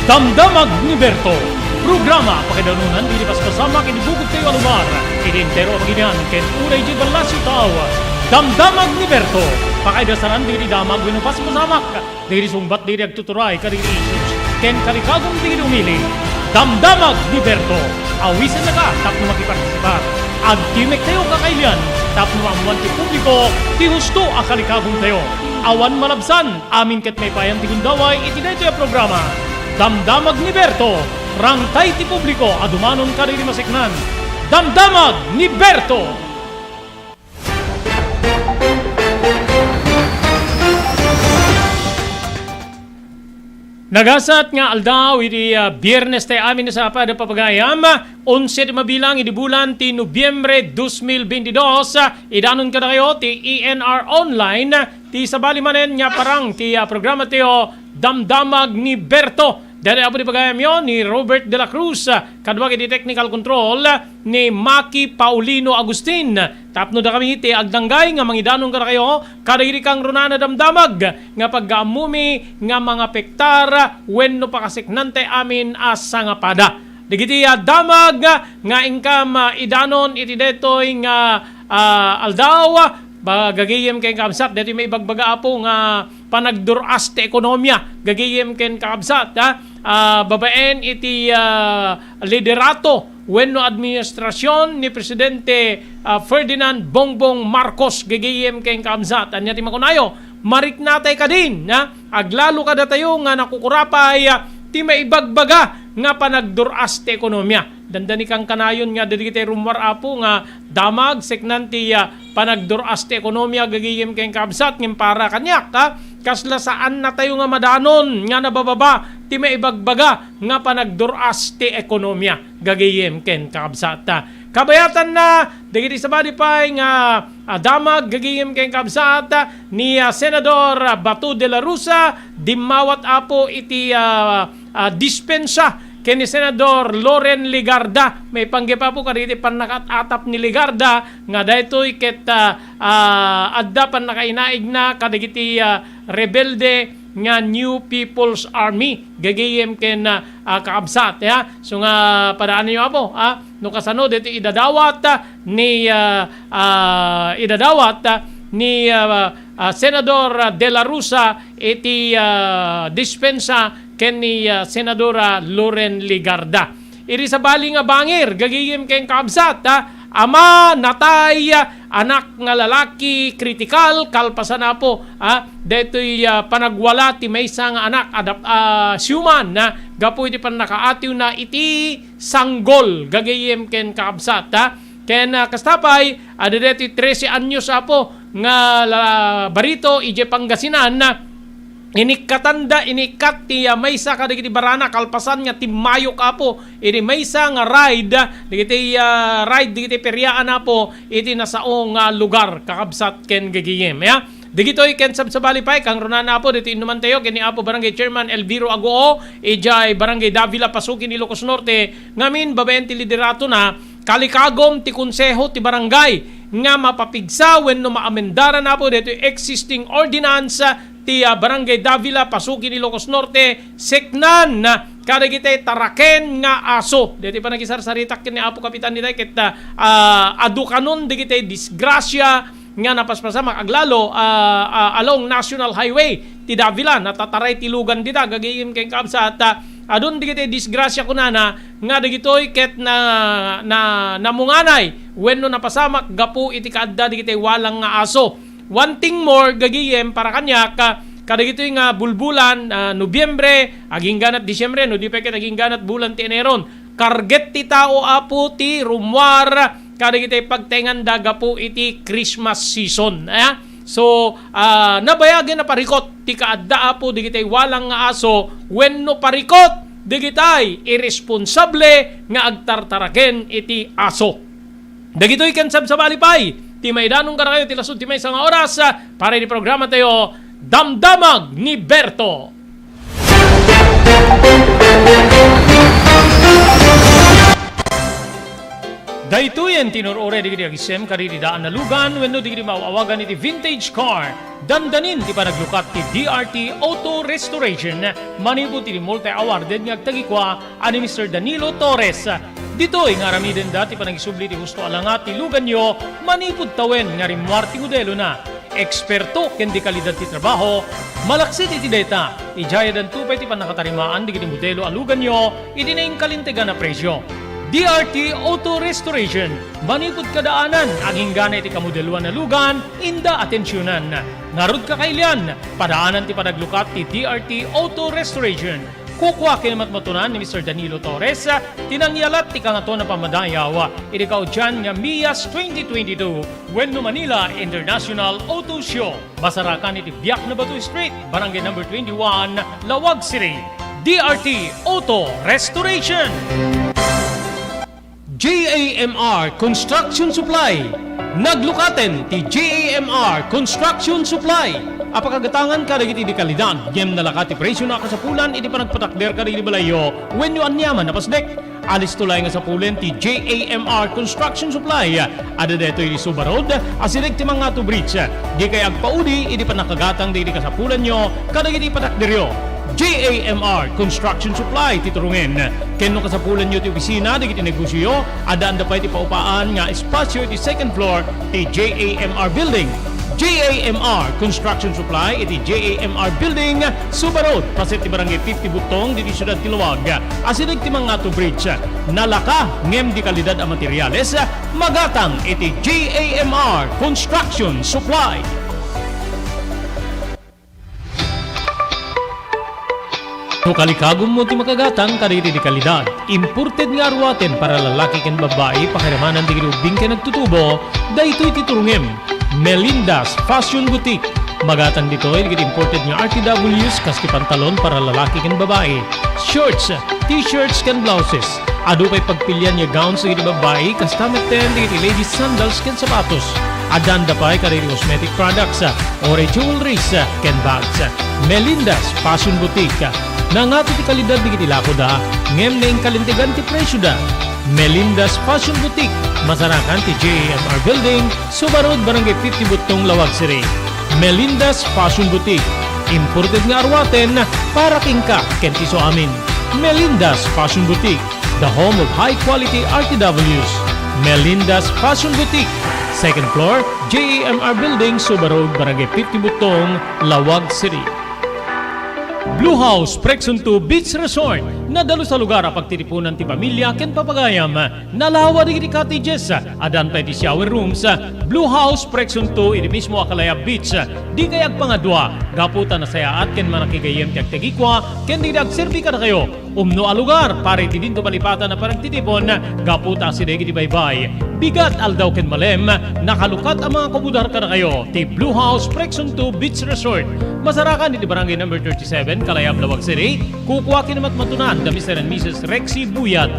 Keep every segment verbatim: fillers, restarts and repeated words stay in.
Damdamag ni Berto, programa pakaidanunan dagiti paspasamak iti bukod tayo a lugar, iti entero a pagilian ken uray iti ballasiw tao. Damdamag ni Berto, pakaidasaran dagiti damag wenno paspasamak dagiti sungbat dagiti agtuturay kadagiti issues ken kalikagum dagiti umili. Damdamag ni Berto, awisennaka tapno makipartisipar. Agtimek tayo kakailian tapno maammuan ti publiko ti husto a kalikagum tayo. Awan malabsan, amin ket maipaayam ti gundaway iti daytoy a programa. Damdamag ni Berto, rangtay ti publiko a dumanon kadagiti maseknan. Damdamag ni Berto! Nagasat nga aldaw iti, ah, Biernes tayo amin sa pada papagayam. Onse ti mabilang iti bulan ti Nobyembre dos mil beintidos. Idanon kadakayo ti E N R Online, ti sabali manen nga parang ti, ah, programa tayo, Damdamag ni Berto. Daytoy apo ti pagayamyo ni Robert de la Cruz, ah, kaduak iti technical control ni Maki Paulino Agustin. Tapno dakami ti agdanggay nga mangidanon kadakayo kadagiti kangrunaan a damdamag nga paggaammomi nga mangapektar wenno pakaseknantay amin a sangapada. Dagiti, ah, damag nga inkam, ah, idanon iti daytoy nga, ah, aldaw, ba, gagayem ken kaabsat, daytoy maibagbaga, Apo, nga panagdur-as ti ekonomia, gagayem ken kaabsat, ha? Ah, babaen iti, ah, liderato wenno administrasyon ni Presidente, ah, Ferdinand Bongbong Marcos, gagayem ken kaabsat. Ania ti makunayo? Mariknatay kadin, ha? Aglalo kadatayo nga nakukurapay, ah, ti maibagbaga nga panagdur-as ti ekonomia. Dandani kankanayon nga dagiti rummuar, Apo, nga damag seknan ti, ah, panagdur-as ti ekonomia gagayem ken kaabsat, ngem para kaniak, ha, kasla saannatayo nga madanon nga nabababa ti maibagbaga nga panagdur-as ti ekonomia gagayem ken kaabsat. Kabayatanna, dagiti sabali pay nga, ah, damag gagayem ken kaabsat, ni, ah, Senador Bato de la Rosa, dimmawat, Apo, iti, ah, ah, dispensa ken ni Senador Loren Legarda. Maipanggep, Apo, kadagiti pannakaat-atap ni Legarda nga daytoy ket, ah, ah, adda pannakainaigna kadagiti, ah, rebelde nga New People's Army, gagayem ken, ah, ah, kaabsat, ya. So nga, padaanyo, Apo, ah, no kasano daytoy idadawat, ah, ni, ah, ah, idadawat, ah, ni, ah, ah, Senador De La Rosa iti, ah, dispensa ken ni, ah, Senadora Loren Legarda. Iti sabali nga bangir, gagayem ken kaabsat, ha? Ama, natay, anak nga lalaki, kritikal, kalpasan, Apo, ha? Daytoy, ah, panagwala ti maysa nga anak, adap-, ah, siuman, ha? Gapu iti pannakaatiwna iti sanggol, gagayem ken kaabsat, ha? Ken, ah, kasta pay, adda daytoy trese anyos, Apo, nga la-, barito idiay Pangasinan, inikkatanda, inikkat ti, ah, maysa kadagiti barana kalpasan nga timmayok, Apo, iti maysa nga ride, ah, dagiti, ah, ride dagiti periaan, Apo, iti nasao nga lugar, kakabsat ken gagayem, ya. Dagitoy ken sabsabali pay, kangrunaan, Apo, ditoy innumantayo ken ni Apo Barangay Chairman Elviro Aguo, idiay Barangay Davila, Pasukin, Ilocos Norte, ngamin babaen ti lideratona, kalikagum ti konseho ti barangay nga mapapigsa wenno maamendaran, Apo, daytoy existing ordinance ti, ah, Barangay Davila, Pasukin, Ilocos Norte, seknan, ah, kadagiti taraken nga aso. Daytoy panakisarsaritak ken ni Apo Kapitan dita ket, ah, ah, adu kanon dagiti disgrasya nga napaspasamak aglalo, ah, ah, along National Highway ti Davila, natataray ti lugan dita, gagayem ken kaabsat, ah, adun dagiti disgrasya kunana nga dagitoy ket na, na, namunganay wenno napasamak gapu iti kaadda dagiti walang nga aso. One thing more, gagayem, para kaniak, ah, kadagitoy nga bulbulan, ah, Nobyembre, agingganat Disyembre, no di pay ket agingganat bulan ti Eneron. Karget ti tao, Apo, ti rummuar kadagiti pagtaenganda gapu iti Christmas season, eh? So, ah, nabayagen a parikut ti kaadda, Apo, dagiti walang nga aso wenno parikut dagiti irresponsable nga agtartaraken iti aso. Dagitoy ken sabsabali pay ti maidanon kadakayo ti lasud ti maysa nga oras, ah, para iti programa tayo, Damdamag ni Berto. Daytoyen ti inur-uray dagiti agisem kadagiti daan a lugan wenno dagiti maaw-awagan iti vintage car. Dandanin ti panaglukat ti D R T Auto Restoration manipud iti multi-awarded nga agtagikua a ni Mister Danilo Torres. Ditoy nga aramidenda ti panagisubli ti husto a langa ti luganyo manipud tawen nga rimmuar ti modelona. Eksperto ken de kalidad ti trabaho, malaksid iti dayta, idiay addanto pay ti pannakatarimaan dagiti modelo a luganyo iti nainkalintegan a presio. D R T Auto Restoration, manipud kadaanan, agingga iti kamodeloan a lugan, inda atensionan. Ngarud, kakailian, padaanan ti panaglukat ti D R T Auto Restoration. Kukua ken matmatunan ni Mister Danilo Torres ti nangyalat ti Kangatoan a Pammadayaw iti kaudian nga MIAS twenty twenty-two wenno Manila International Auto Show. Masarakan iti Biak na Bato Street, Barangay Number twenty-one, Laoag City. D R T Auto Restoration. J A M R Construction Supply. Naglukaten ti J A M R Construction Supply a pakagatangan kadagiti de kalidad ngem nalaka ti presiona a kasapulan iti panagpatakder kadagiti balayyo wenno aniaman a pasdek. Alisto laeng a sapulen ti J A M R Construction Supply. Adda daytoy iti Suba Road, asideg ti Mangato Bridge. Dikay agpaudi iti pannakagatang dagiti kasapulanyo kadagiti patakderyo. J A M R Construction Supply ti turongen. Ken no kasapulanyo ti opisina dagiti negosioyo, addaanda pay ti paupaan nga espasio iti second floor ti J A M R Building. J A M R Construction Supply iti J A M R Building, Suba Road, paset ti Barangay fifty Butong, ditoy siudad ti Laoag. Asideg ti Mangato Bridge. Nalaka ngem de kalidad a materiales, magatang iti J A M R Construction Supply. No kalikagummo ti makagatang kadagiti de kalidad, imported nga aruaten para lalaki ken babbai, pakiramanan dagiti ubbing ken agtutubo, daytoy ti turongem. Melinda's Fashion Boutique. Magatang ditoy dagiti imported nga R T Ws kas ti pantalon para lalaki ken babbai, shorts, t-shirts ken blouses. Adu pay pagpilian nga gowns dagiti babbai, kasta metten dagiti ladies sandals ken sapatos. Addaanda pay kadagiti cosmetic products, uray jewelries, ken bags. Melinda's Fashion Boutique. Nangato ti kalidad dagiti lakoda, ngem nainkalintegan ti presioda. Melinda's Fashion Boutique, masarakan ti J A M R Building, Suba Road, Barangay fifty Butong, Laoag City. Melinda's Fashion Boutique, imported nga aruaten para kenka ken ti isuamin. Melinda's Fashion Boutique, the home of high quality R T Ws. Melinda's Fashion Boutique, second floor, J A M R Building, Suba Road, Barangay fifty Butong, Laoag City. Blue House Precon two Beach Resort, nadalus a lugar a pagtitipunan ti pamilia ken papagayam. Nalawa dagiti cottages, addan pay ti shower rooms. Blue House Precon two iti mismo a Kalayab Beach. Dikay agpangadua, gapu ta nasayaat ken manakigayyem ti agtagikua ken dagiti agserbi kadakayo. Umno a lugar para iti dinto malipatan a panagtitipon, gapu ta asideg iti baybay. Bigat, aldaw ken malem, nakalukat a mangakubudar kadakayo ti Blue House Precon two Beach Resort. Masarakan iti Barangay Number thirty-seven, Kalayab, Laoag City. Kukua ken matmatunan da Mister and Missus Rexy Buyat.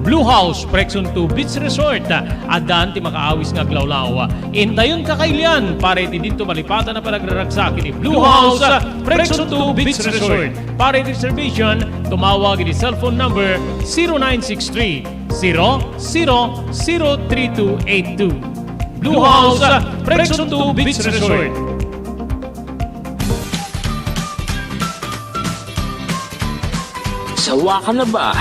Blue House Precon two Beach Resort. Addan ti makaawis nga aglawlaw. Intayon, kakailian, para iti dinto malipatan a panagraragsak iti Blue House Precon two Beach Resort. Para iti reservation, tumawag iti cellphone number zero nine six three, zero zero zero three two eight two. Blue House Precon two Beach Resort. Sawa ka na ba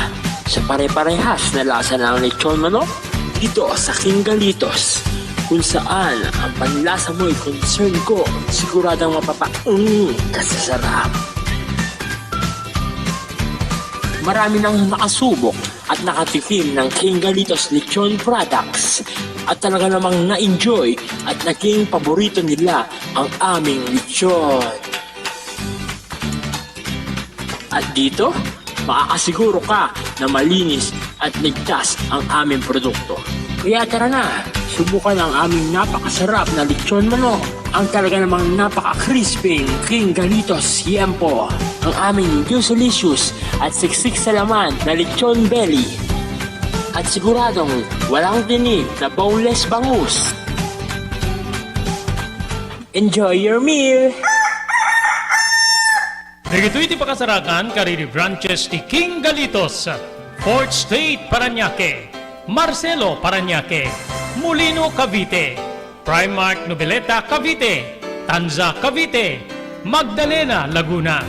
sa pare-parehas na lasa ng lechon manok? Dito sa King Galitos, kung saan ang panlasa mo'y concern ko, siguradong mapapa-, mm, ka sa sarap. Marami nang nakasubok at nakatikim ng King Galitos Lechon Products at talaga namang na-enjoy at naging paborito nila ang aming lechon. At dito, makakasiguro ka na malinis at ligtas ang aming produkto. Kaya tara na, subukan ang aming napakasarap na lechon manok, ang talaga namang napaka-crispy King Galitos Yempo, ang aming juicy-licious at siksik sa laman na lechon belly. At siguradong walang tinik na boneless bangus. Enjoy your meal! Dagitoy ti pakasarakan kadagiti branches ti King Galitos, Fourth Street, Parañaque. Marcelo Parañaque, Molino, Cavite. Primark Noveleta, Cavite. Tanza, Cavite. Magdalena, Laguna.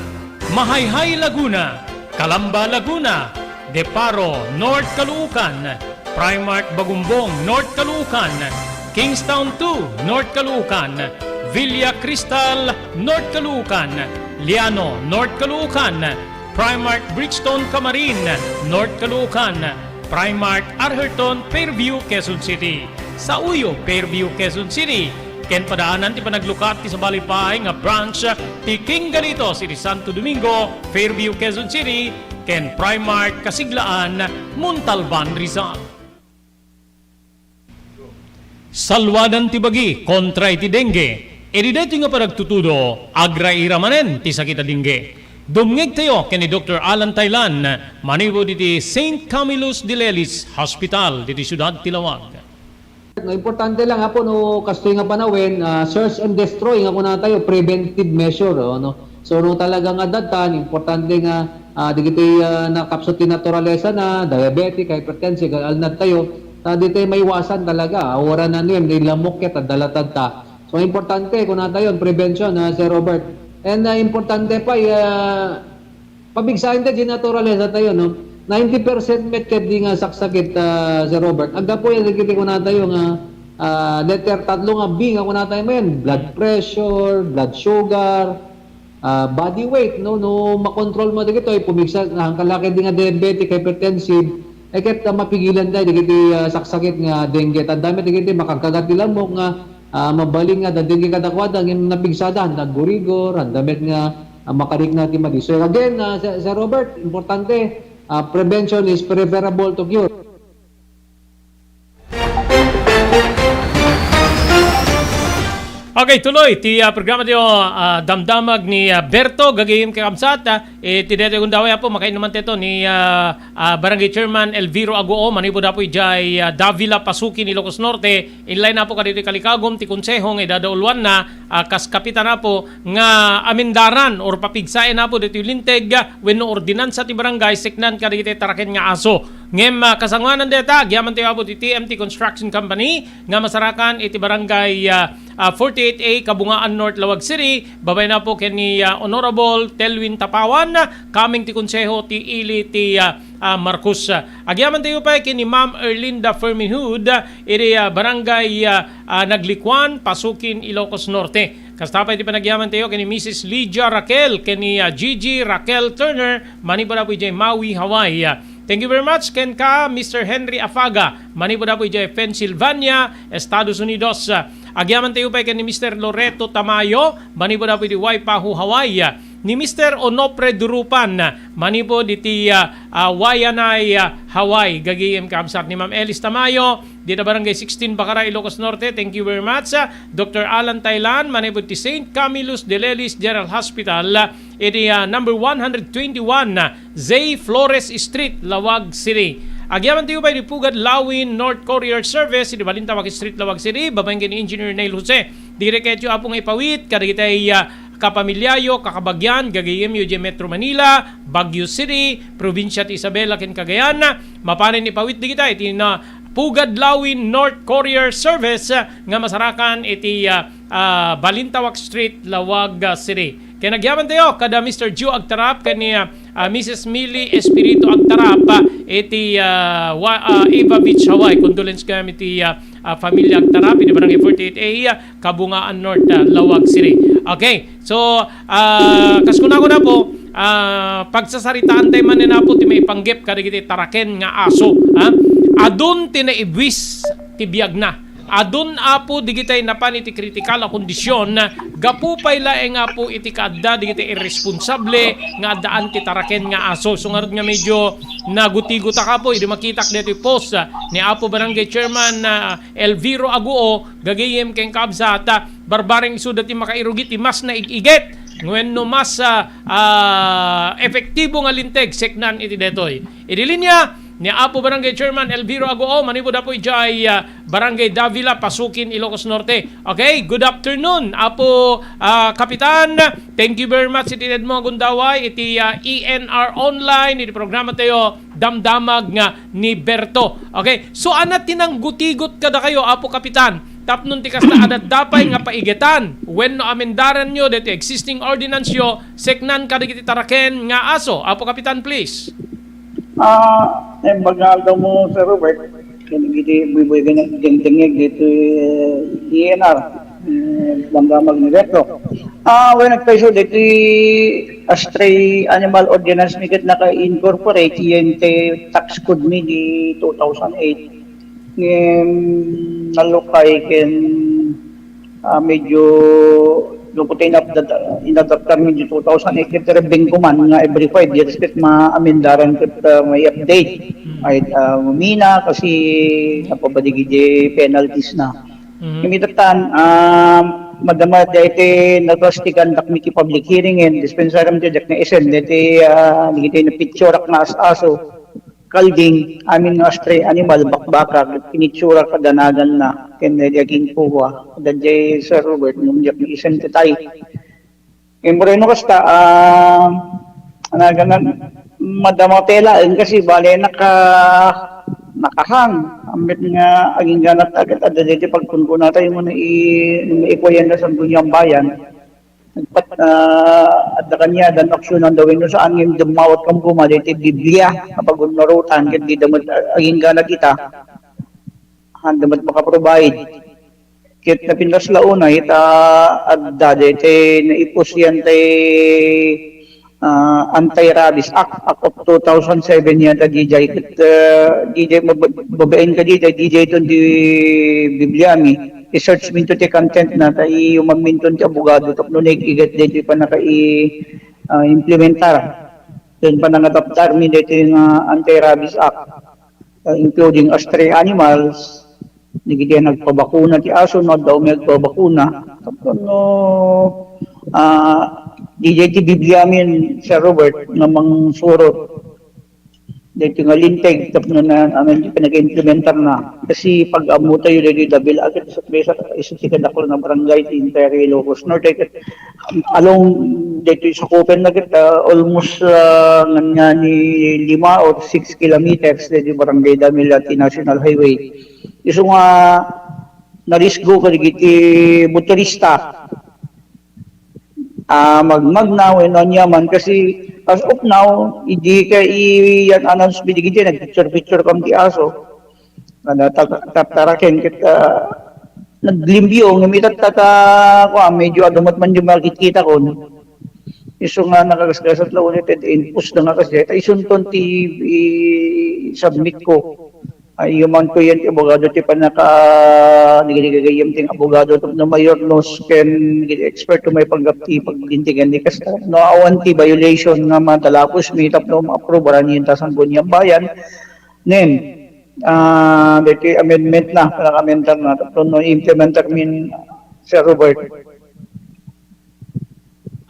Mahayhay, Laguna. Calamba, Laguna. Deparo, North Caloocan. Primark Bagumbong, North Caloocan. Kingstown two, North Caloocan. Villa Cristal, North Caloocan. Liano, North Caloocan. Primark Brixton, Camarin, North Caloocan. Primark Arherton, Fairview, Quezon City. Sauyo, Fairview, Quezon City. Ken padaanan ti panaglukat ti sabali pay nga branch ti King Galitos iti Santo Domingo, Fairview, Quezon City, ken Primark Kasiglaan, Montalban, Rizal. Saluadan ti bagi kontra iti dengue. Idi daytoy nga panagtutudo, agraira manen ti sakit a dengue. Dumngegtayo ken ni Doktor Alan Taylan, manipud iti Saint Camillus de Lelis Hospital, diti siudad ti Laoag. No, importante lang, Apo, no, kastoy nga panawen, ah, search and destroy nga kunatayo, preventive measure, oh, no? So, no, talaga nga adda tan, importante nga, ah, dagiti, ah, nakapsut ti naturalesa na, diabetic, hypertensive, alnad tayo, ta di tayo maiwasan talaga, ah, wala na niyan, di lamok ket, adda latad ta. So, importante, kunatayo, prevention, ah, Sir Robert. And, ah, importante pa, ah, pabigsaen ta di naturalesa tayo, no? Ninety percent met ket di nga saksakit, ah, Sir Robert. Aggapu yan, dagiti kunatayo nga, ah, letter tatlo nga B nga kunatayo manen, blood pressure, blood sugar, ah, body weight, no? No makontrol mo dagitoy, pumigsa, ang kalaki di nga diabetic, hypertensive, ay ket, ah, mapigilan tayo dagiti, ah, saksakit nga dengue. Tanda met dagiti makagkagat ti lamok nga, ah, mabalin nga adda dengue kadakuada, ngem napigsada, handa aggurigor, handa met nga, ah, makarikna ti madi. So again, ah, Sir, Sir Robert, importante, ah, prevention is preferable to cure. Okay, tuloy ti, ah, programa tayo, ah, Damdamag ni, ah, Berto, gagayem kakabsat, ah, iti daytoy gundaway, Apo, makainnuman tayo ni, ah, ah, Barangay Chairman Elviro Aguo, manipud, Apo, idiay, ah, Davila, Pasukin, Ilocos Norte, inline, Apo, kadagiti kalikagum ti konseho nga idadauluanna, ah, kas kapitan, Apo, nga amendaran or papigsaen, Apo, ditoy linteg, ah, wenno ordinansa ti barangay, seknan kadagiti taraken nga aso. Ngem, ah, kasangoanan dayta, agyaman tayo, Apo, ti T M T Construction Company, nga masarakan iti barangay, ah, ah, forty-eight A, Kabungaan North, Laoag City, babaen, Apo, ken ni, ah, Honorable Telwin Tapawan, kameng ti konseho ti ili ti, ah, ah, Marcos. Agyaman tayo pay ken ni Ma'am Erlinda Ferminhud, ah, iti, ah, barangay, ah, ah, Naglikuan, Pasukin, Ilocos Norte. Kasta pay ti panagyaman tayo ken ni Missus Lydia Raquel, ken ni, ah, Gigi Raquel Turner, manipud, Apo, idiay Maui, Hawaii. Thank you very much kenka, Mister Henry Afaga, manipud, Apo, idiay Pennsylvania, Estados Unidos. Agyaman tayo pay ken ni Mister Loreto Tamayo, manipud, Apo, iti Waipahu, Hawaii. Ni Mister Onofre Durupan, manipud iti, ah, ah, Waianae, ah, Hawaii. Gagayem kakabsat, ni Ma'am Elis Tamayo, dita Barangay sixteen, Bacara, Ilocos Norte. Thank you very much. Ah, Doktor Alan Taylan, manipud ti Saint Camillus de Lelis General Hospital, iti, ah, number one hundred twenty-one, ah, Zay Flores Street, Laoag City. Agyaman tayo pay iti Pugad Lawin North Courier Service, iti Balintawak Street, Laoag City, babaen ken ni Engineer Neil Jose. Diri ketyo, Apo, nga ipawit kadagiti, ah, kapamilyayo, kakabagyan, gagayemyo idiay Metro Manila, Baguio City, Probinsia ti Isabela ken Cagayan. Mapanen ipawit dagita iti na Pugad Lawin North Courier Service, ah, nga masarakan iti, ah, ah, Balintawak Street, Laoag, ah, City. Ken agyaman tayo kada Mister Joe Agtarap ken ni, ah, ah, Missus Millie Espiritu Agtarap, ah, iti, ah, wa-, ah, Eva Beach, Hawaii. Condolence kami iti, ah, ah, familia Agtarap iti Barangay forty-eight A, ah, Kabungaan North, ah, Laoag City. Okay. So, ah, kas kunako na po, ah, pagsasaritaan tayo man na po ti maipanggep kadagiti taraken nga aso, ha? Adun ti naibwis ti biagna. Adun, Apo, digitay napan iti kritikal a kondisyon, gapu pay laeng, Apo, iti kaadda digitay irresponsable nga addaan ti taraken nga aso. So, ngarud nga medyo nagutigotak, Apo, idi makitak ditoy post, ah, ni Apo Barangay Chairman, ah, Elviro Aguo, gagayem ken kabsat, ah, barbareng isuda ti makairugi ti mas naig-iget, wenno mas, ah, ah, epektibo nga linteg seknan iti detoy. Idi linya, ni Apo Barangay Chairman Elviro Aguo, manipud Apo idiay, ah, Barangay Davila, Pasukin, Ilocos Norte. Okay, good afternoon, Apo, ah, Kapitan. Thank you very much iti inted mo a gundaway iti, ah, E N R Online, iti programa tayo, Damdamag nga ni Berto. Okay, so ania ti nanggutiggot kadakayo, Apo Kapitan? Tapno ti kasta, adda pay nga paigetan wenno amendaranyo daytoy existing ordinance yo, seknan kadagiti taraken nga aso. Apo Kapitan, please. Ah, eh, baga aldaw mo, Sir Robert, ken iti buybuy ken dengdengngeg ditoy, eh, E N R, eh, Damdamag ni Berto. Ah, wen, nagpayso ditoy stray animal ordinance mi ket naka-incorporate iti tax code mi di two thousand eight. Ngem nalukay ken, ah, medyo gapu ta inadaptar mi di two thousand eight ket rebbengko man nga every five years ket maamendaran ket, ah, mai-update. Ay, ah, mina kasi napabalik iti penalties na. Mhm. Ngem ita tan, ah, madama daytoy naplastikan dak mi ti public hearing and dispensarium ti dak na isen daytoy, ah, dagiti napitsurak nga as-aso. Kalding, amin nga stray animal, bakbaka, pinitsura kadanaganna, ken daydi agingkuha, daydiay Sir Robert, ngem diak ni isen ti tarik. Ngem no kasta, ah, anagan, madama ti laeng kasi bale naka-, nakahang, ammet nga agingganat agad, adda daydi pagkunkuna tayo mo na i-, no maikuayan na sa Sangguniang Bayan. Nagpat-, ah, adda kaniada no aksyonan da wenno saan, ngem dimmawat koma daytoy Biblia nga pagunnarutan ket dida met, ah, agingga dagita. Haan da met maka-provide. Ket napintas la unay ta adda daytoy naipus yan tay, ah, Anti-Rabies Act, Act of two thousand seven yata diay ket, ah, diay mab-, babaen ka diay, diay ton ti Biblia mi. I-search minto ti content na, ta iyuman minto ti abogado tapno naikigat daytoy pannaka-, ah, implementar. Ken panangadaptar mi daytoy nga Anti-Rabies Act, ah, including stray animals, dagiti nagpabakuna ti aso, no adda umay agpabakuna. Tapno, ah, diay ti Biblia min, Sir Robert, nga mangsurot daytoy nga linteg tapno na, amin, ti pinag-implementar na. Kasi pag-ammo tayo daytoy Davila ket isu, isu ti kadaklan a barangay ti entire Ilocos Norte. Ket along daytoy sakupen na ket, ah, almost, ah, ngan nga ni lima or six kilometers daytoy Barangay Davila ti National Highway. Isu nga narisgo kadagiti motorista. Ah, magmagna wenno aniaman kasi as of now, idi ka i-, yan announce mi digiti, nagpicture-picture kam ti aso. Ano, ta-, ta-, taraken ket, ah, naglimpio, ngem itatta ta, kua, medyo adu met man di makitkitakon. Isu nga nakagasgasat la ulit, ket impus na nga kasi, ta isunton ti i-, submit ko. Ay, human ko yan ti abogado ti panaka-, nagigigayam ti abogado tapno mayornos ken expert to maipanggap ti paglintegan ni kasta. No, awan ti violation nga matalapos mi tapno ma-approve aran yan ta Sangguniang Bayan. Nen, ah, daytoy amendment na, panaka-amendar na, tapno no implementar min, Sir Robert.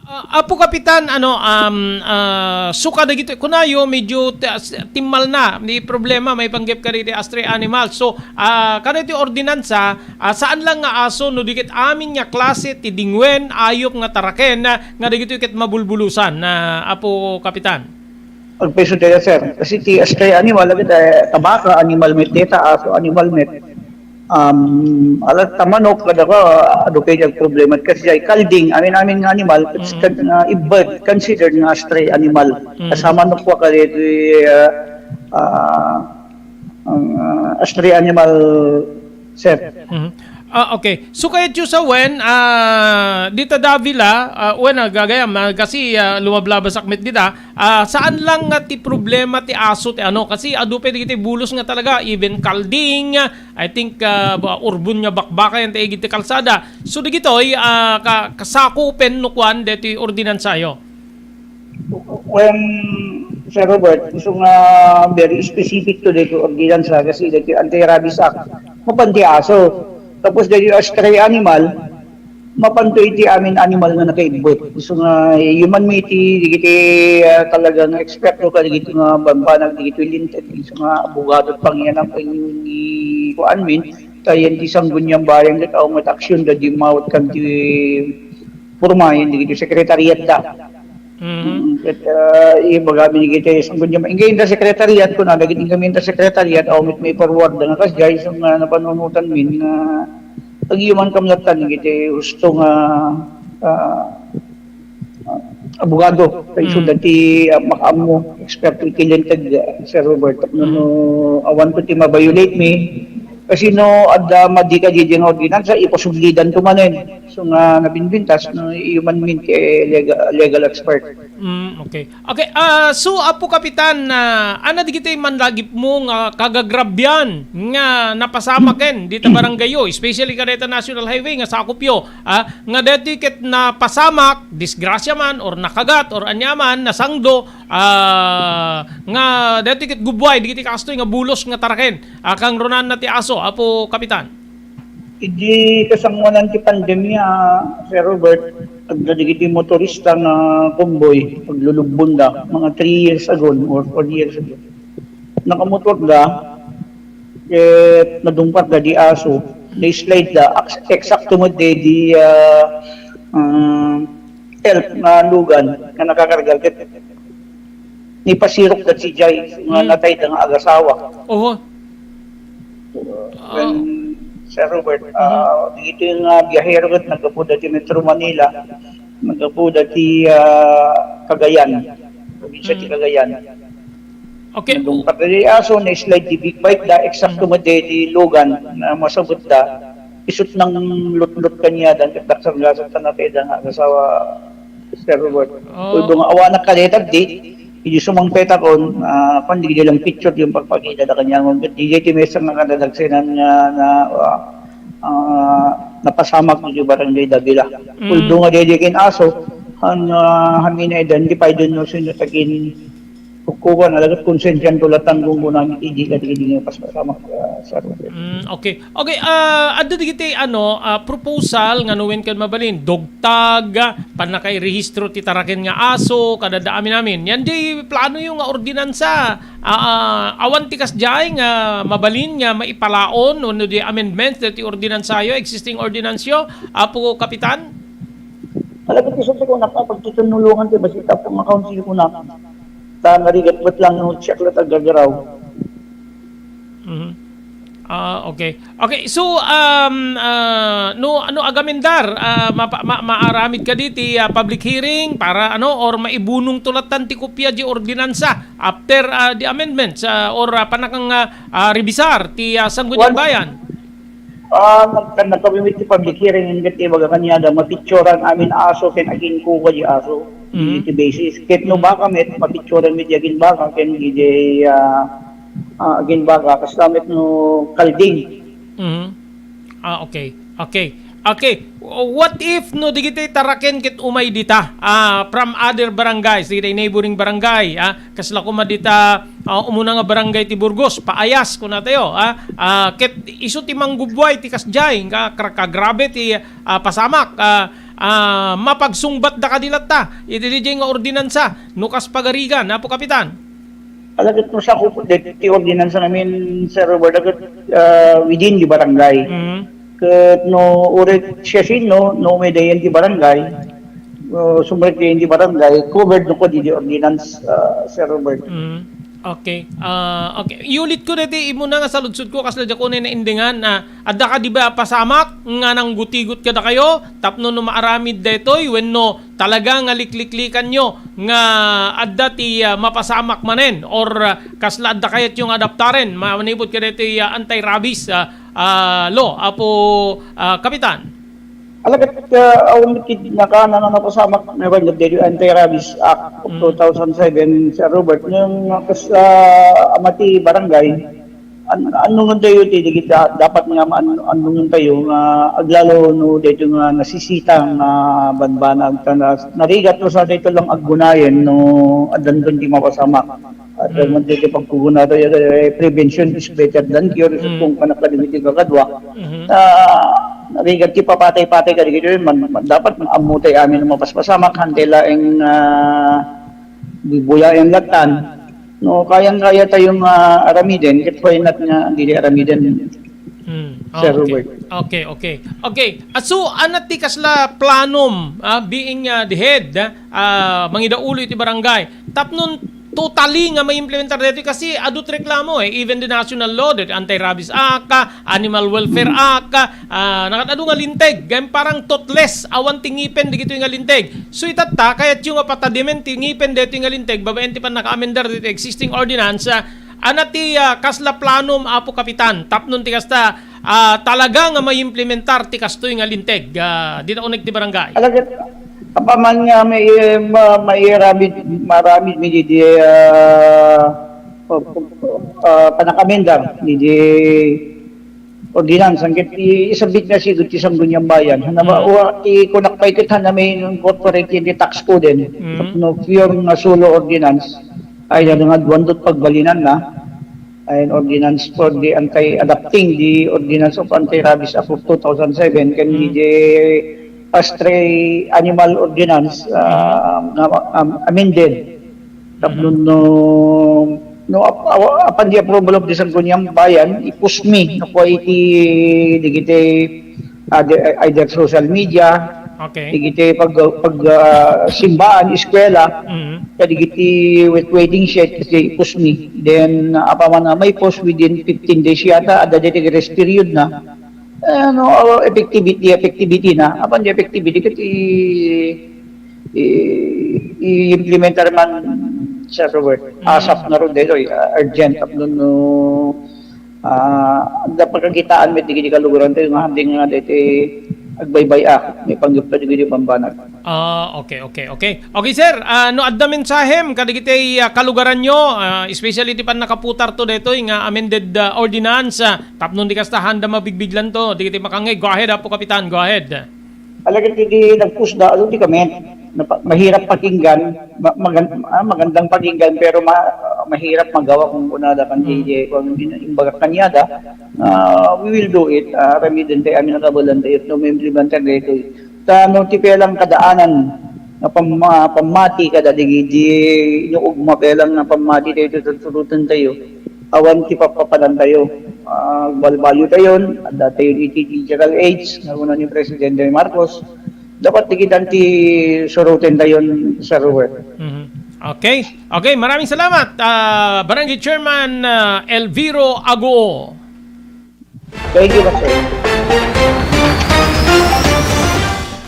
Ah, Apo Kapitan, ano, um, ah, suka dagiti, kunayo, medyo ti-, as-, timmal na, di problema, maipanggep kadagiti stray animal. So, ah, kadagiti ordinansa, ah, saan lang nga aso, no di ket amin nga klase ti dingwen, ayop nga taraken, ah, nga dagitoy ket mabulbulusan, ah, Apo Kapitan. Agpayso dayta, sir. Kasi ti stray animal, agad, eh, tabaka, animal meat dayta, aso, animal meat. Um, ala ta manok, kada ka, adu pay di agproblema. Kasi ay kalding, amin-amin nga animal, mm, kan-, ah, bird, considered nga stray animal. Mm. Kasama no po ka dito, ah, ah, ang, ah, stray animal, sir. Mhm. Ah, okay. So, kayatyo sa wen, ah, dita Davila, ah, wen, ah, gagayam, ah, kasi, ah, lumablabas akmet dita, ah, saan lang nga ti problema ti aso ti ano, kasi adu pay dagiti bulos nga talaga, even kalding, ah, I think, ah, ba-, urbon nga bakbaka yan ti igid ti kalsada. So, dagitoy, ah, ka-, kasakupen no kuan deti ordinansayo. When, Sir Robert, isu nga very specific to daytoy ordinance, ha, kasi daytoy Anti-Rabies Act, mapan ti aso. Tapos daytoy stray animal, Mapanto iti amin animal nga nakaibbet. Isu nga, human mi iti, digiti, ah, talagang eksperto kadagiti nga bambanag, digiti linteg, isu nga abogado, pangiyanam, ni kuan min, ta yan ti sangguniang bayan, ket awan met aksyon da, dimmawat kan ti purmayen, digiti sekretariat da. Mhm. Mm, ket, ah, ibagami digiti sangguniang, inggay inter sekretariat, kuna, dagiti inggay inter sekretariat, awan met may forward da nga kasdiay, isu nga napanunotan min, nga agyuman kam lattan iti husto nga, ah, ah, abogado, kay Mm. isu dati, ah, makaammo, eksperto iti linteg, ah, Sir Robert. No, Mm. no, awan to ti ma-violate mi. Kasi no, adda madi kadidi nga ordinansa, ipasublidan to manen. So nga nabinbintas, no, human min ti legal, legal expert. Mm, okay. Okay, ah, so, Apo Kapitan, ah, ania dagiti manlagipmo nga kagagrabian nga napasamak ken dita barangayyo, especially kadayta National Highway nga sakupyo, ah, nga daytoy ket napasamak, disgrasya man, or nakagat, or ania man, nasangdo, ah, nga daytoy ket gubbuay, dagiti kastoy nga bulos nga taraken, ah, kangrunaanna ti aso, Apo Kapitan? Idi kasangoanan ti pandemia, Sir Robert, adda dagiti motorista nga konboy, paglulubbonda, mga three years ago or four years ago. Nakamotorda, ket nadungpatda di aso, na-slide da, aks-, eksakto met di, ah, ah, elf nga lugan nga nakakarga, ket nipasirok da sadiay nga Mm. natayda nga agasawa. Oho. Ah. Ken Sir Robert, Mhm. ah, dagiti nga biyahero ket naggapuda ti Metro Manila, naggapuda ti, ah, Cagayan, probinsya ti Mm. Cagayan. Okay. Nadungpat ti aso, na-slide ti big bike da, eksakto Mm. met di, di lugan na masabutda. Isut' nanglutlot kaniadan, ket nagsargasat ta natayda nga agasawa, Sir Robert. Oh. Although nga awanak kadayta di, idi sumangpetakon, ah, kuan, dagiti lang picture ti pagpakita da kaniadan. Ket diay ti maysa nga kadadagsenan nga na, ah, ah, napasamak iti barangay Davila. Mm. Although nga daydi ken aso, han, ah, amin a identify no sino ti kin-, kukuan, alagad konsensianto lattan gunggunam iti dika, dika, dika, pas-, pasamak, ah, Sir Robert. Mm, okay. Okay, ah, adda dagiti, ano, ah, proposal nga no wen ket mabalin, dugtag, ah, pannakairehistro ti taraken nga aso, kadada amin-amin. Yan di planoyo nga ordinansa, ah, ah, awan ti kasdiay nga mabalin nga maipalaon wenno di amendments daytoy ordinansayo, existing ordinanceyo, Apo Kapitan? Alagad isu ti kunak, ah, pagtitunulongan ti bassit a pangakaunsil kunak. Ta narigat met lang no siak la ti aggagaraw. Mhm. Ah, okay. Okay, so, um, ah, no, no agamendar, ah, mapa-, ma-, maaramid kadi ti, ah, public hearing para, ano, or maibunongto lattan ti kopia di ordinansa after, ah, the amendments, ah, or, ah, pannakang, ah, ah, rebisar ti, ah, Sangguniang Bayan? Ah, nag-, nagkabimit ti public hearing, ket ibaga kaniada, mapicturan amin aso ken aginkuka di aso. Mhm. Iti basis. Ket no Mhm. baka met, mapicturan met di aginbaka ken di, ah, ah, aginbaka, kasta met no kalding. Mhm. Ah, okay. Okay. Okay. What if no digiti taraken ket umay dita, ah, from other barangays, digiti neighboring barangay, ah, kasla koma dita, ah, umuna nga barangay ti Burgos, Paayas, kuna tayo, ah, ah, ket isu ti manggubbuay ti kasdiay, nga kar-, kagrabe ti, ah, pasamak, ah, ah, mapagsungbatda kadi latta, iti diay nga ordinansa, no kas pagarigan, Apo Kapitan? Alagad no sakup-, deti ordinansa namin, Sir Robert, alagad, ah, within the barangay. Mm. Ket no uray siasino, no umay dayan ti barangay, no sumrek dayan ti barangay, covered no kadi di ordinance, ah, Sir Robert. Mm. Okay. Ah, okay. Iulit ko deti, imuna nga saludsod ko, kasla diak unay naindingan, ah, adda kadi ba pasamak nga nanggutigot kadakayo tapno no maaramid daytoy wenno talaga nga likliklikanyo nga adda ti, ah, mapasamak manen or, ah, kasla adda kayatyo nga adaptaren ma-, manipud kadaytoy, ah, anti-rabies, ah, ah, law, Apo, ah, Kapitan? Alagad, ah, awan met ti nakanan a napasamak nga daytoy Anti-Rabies Act of Mm. two thousand seven, Sir Robert, ngem kas, ah, ama ti barangay, an-, annongen tayo ti, dagiti da-, dapat nga maan-, annongen tayo nga aglalo no daytoy nga nasisita nga bambanag ta na-, narigat no sa daytoy lang aggunayen no addanton ti mapasamak. At Mm. man daytoy pagkuguna tayo, eh, prevention is better than cure. So, Mm. kung kanak kadagiti kakadua, Mhm. ah, Rigat ti papatay-patay kadagitoy, man, man, dapat ammo tay amin a mapaspasamak, hantay laeng, ah, bubuyaen lattan. No, kayang-kaya tayong, ah, aramiden, ket why not nga dili aramiden, Hmm. Sir Okay. Robert? Okay, okay. Okay. Ah, so, ano ti kasla planom, ah, being, ah, the head, ah, mangidaulo iti barangay? Tapno totally nga maimplementar daytoy kasi adu ti reklamo, eh. Even the national law, the Anti-Rabies Act, ah, Animal Welfare Act, ah, nakaad-adu nga linteg. Ngem parang toothless, awan ti ngipen dagitoy nga linteg. So itatta, kayatyo nga patadimen ti ngipen daytoy nga linteg, babaen ti pannakaamendar ditoy existing ordinance, ah, ana ti, ah, kasla planom, Apo Kapitan, tapno ti kasta, ah, talaga nga maimplementar ti kastoy nga linteg, ah, dita uneg ti barangay? Talaga, apaman nga may, ma-, mairamid, maramid mi di, ah, ah, panakamendar, di, di ordinance, ket i-, isabit na sigud ti Sangguniang Bayan. Hana ba, Mm. wa, ti kunak pay ket hana may incorporate iti tax code, eh. Mm. No pure nga solo ordinance, ay, nga duan dot pagbalinan na. Ay, ordinance for the anti-, adapting the ordinance of anti-rabies Act of two thousand seven, can be Mm. the stray animal ordinance, ah, Mm. nga, um, amended. Tapno Mhm. no, no ap-, aw-, apan di approval of the Sangguniang Bayan, ipusmi, no, kua iti, digiti, ah, di-, either social media, Okay. digiti pag, pag, ah, simbaan, eskwela, Mhm. kadigiti wait-, waiting shed, kasi ipusmi. Then, ah, apaman nga maipus within fifteen days yata, adda daytoy grace period na. Eh, no, effectivity, effectivity na. Apan di effectivity, ket i-, i-, i-implementar man, Sir Robert. Mm. Asap na ron daytoy, ah, urgent, tapno no, ah, adda pagkakitaan met dagiti kalugarantayo nga handi nga daytoy agbaybay-a, maipanggep kadagiti bambanag. Ah, okay, okay, okay. Okay, sir, ah, no adda mensahem kadagiti, ah, kalugaranyo, ah, especially ti pannakaputarto daytoy nga amended, ah, ordinance, ah, tapno di kasta handa mabigbiglanto, dagiti makangngeg. Go ahead, Apo Kapitan, go ahead. Alagad iti nagpusda, adu ti kami. Napa-, mahirap pakinggan, ma-, magan-, ah, magandang pakinggan, pero ma-, mahirap magawa kung kunada kan Mm. D J, kung in-, imbagak kaniada, ah, we will do it. Ah, aramiden tayo amin a kabaelan tayo, no, maimplementar daytoy. Ta no ti pelang kadaanan nga pamma-, pammati kada digidi, no, ugma pelang nga pammati tayo, tututututen tayo. Awan ti papapanan tayo. Ah, balbalyo tayon, adda tayon iti digital age, nga kuna ni Presidente Marcos. Dapat digitan ti suruten tayon, Sir Robert. Mhm. Okay. Okay, maraming salamat, ah, Barangay Chairman, ah, Elviro Aguo. Thank you, Pastor.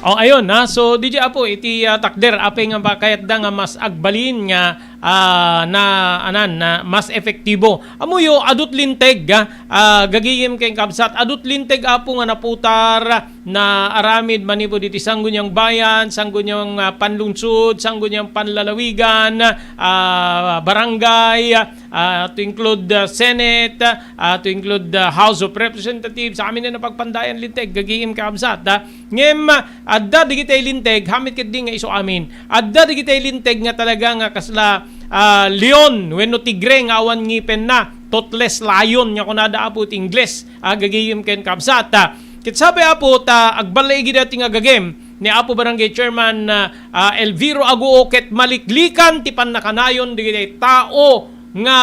Oh, ayun, ha. So, D J Apo, iti, ah, takder, apay nga pakayatda nga mas agbalin nga, ah, na, anan, na mas epektibo. Ammoyo, adut linteg, ah, ah, gagayem ken kabsat, adut linteg, Apo, nga naputar, na aramid manipud iti Sangguniang Bayan, Sangguniang, ah, Panlungsod, Sangguniang Panlalawigan, ah, Barangay, ah, to include, ah, Senate, ah, to include, ah, House of Representatives, amin a napagpandayan linteg, gagayem kabsat, ah. Ngem, ah, adda digitay linteg, hamet ketdi nga isu amin. Adda digitay linteg nga talaga nga kasla, ah, leon wenno tigre nga awan ngipenna, toothless lion nga kunada, Apo, iti Ingles, ah, gagayem ken kabsat, ah. Ket sapay, Apo, ta agballaigi daytoy nga gagem ni Apo Barangay Chairman, ah, ah, Elviro Aguo ket maliklikan ti pannakanayon dagiti tao nga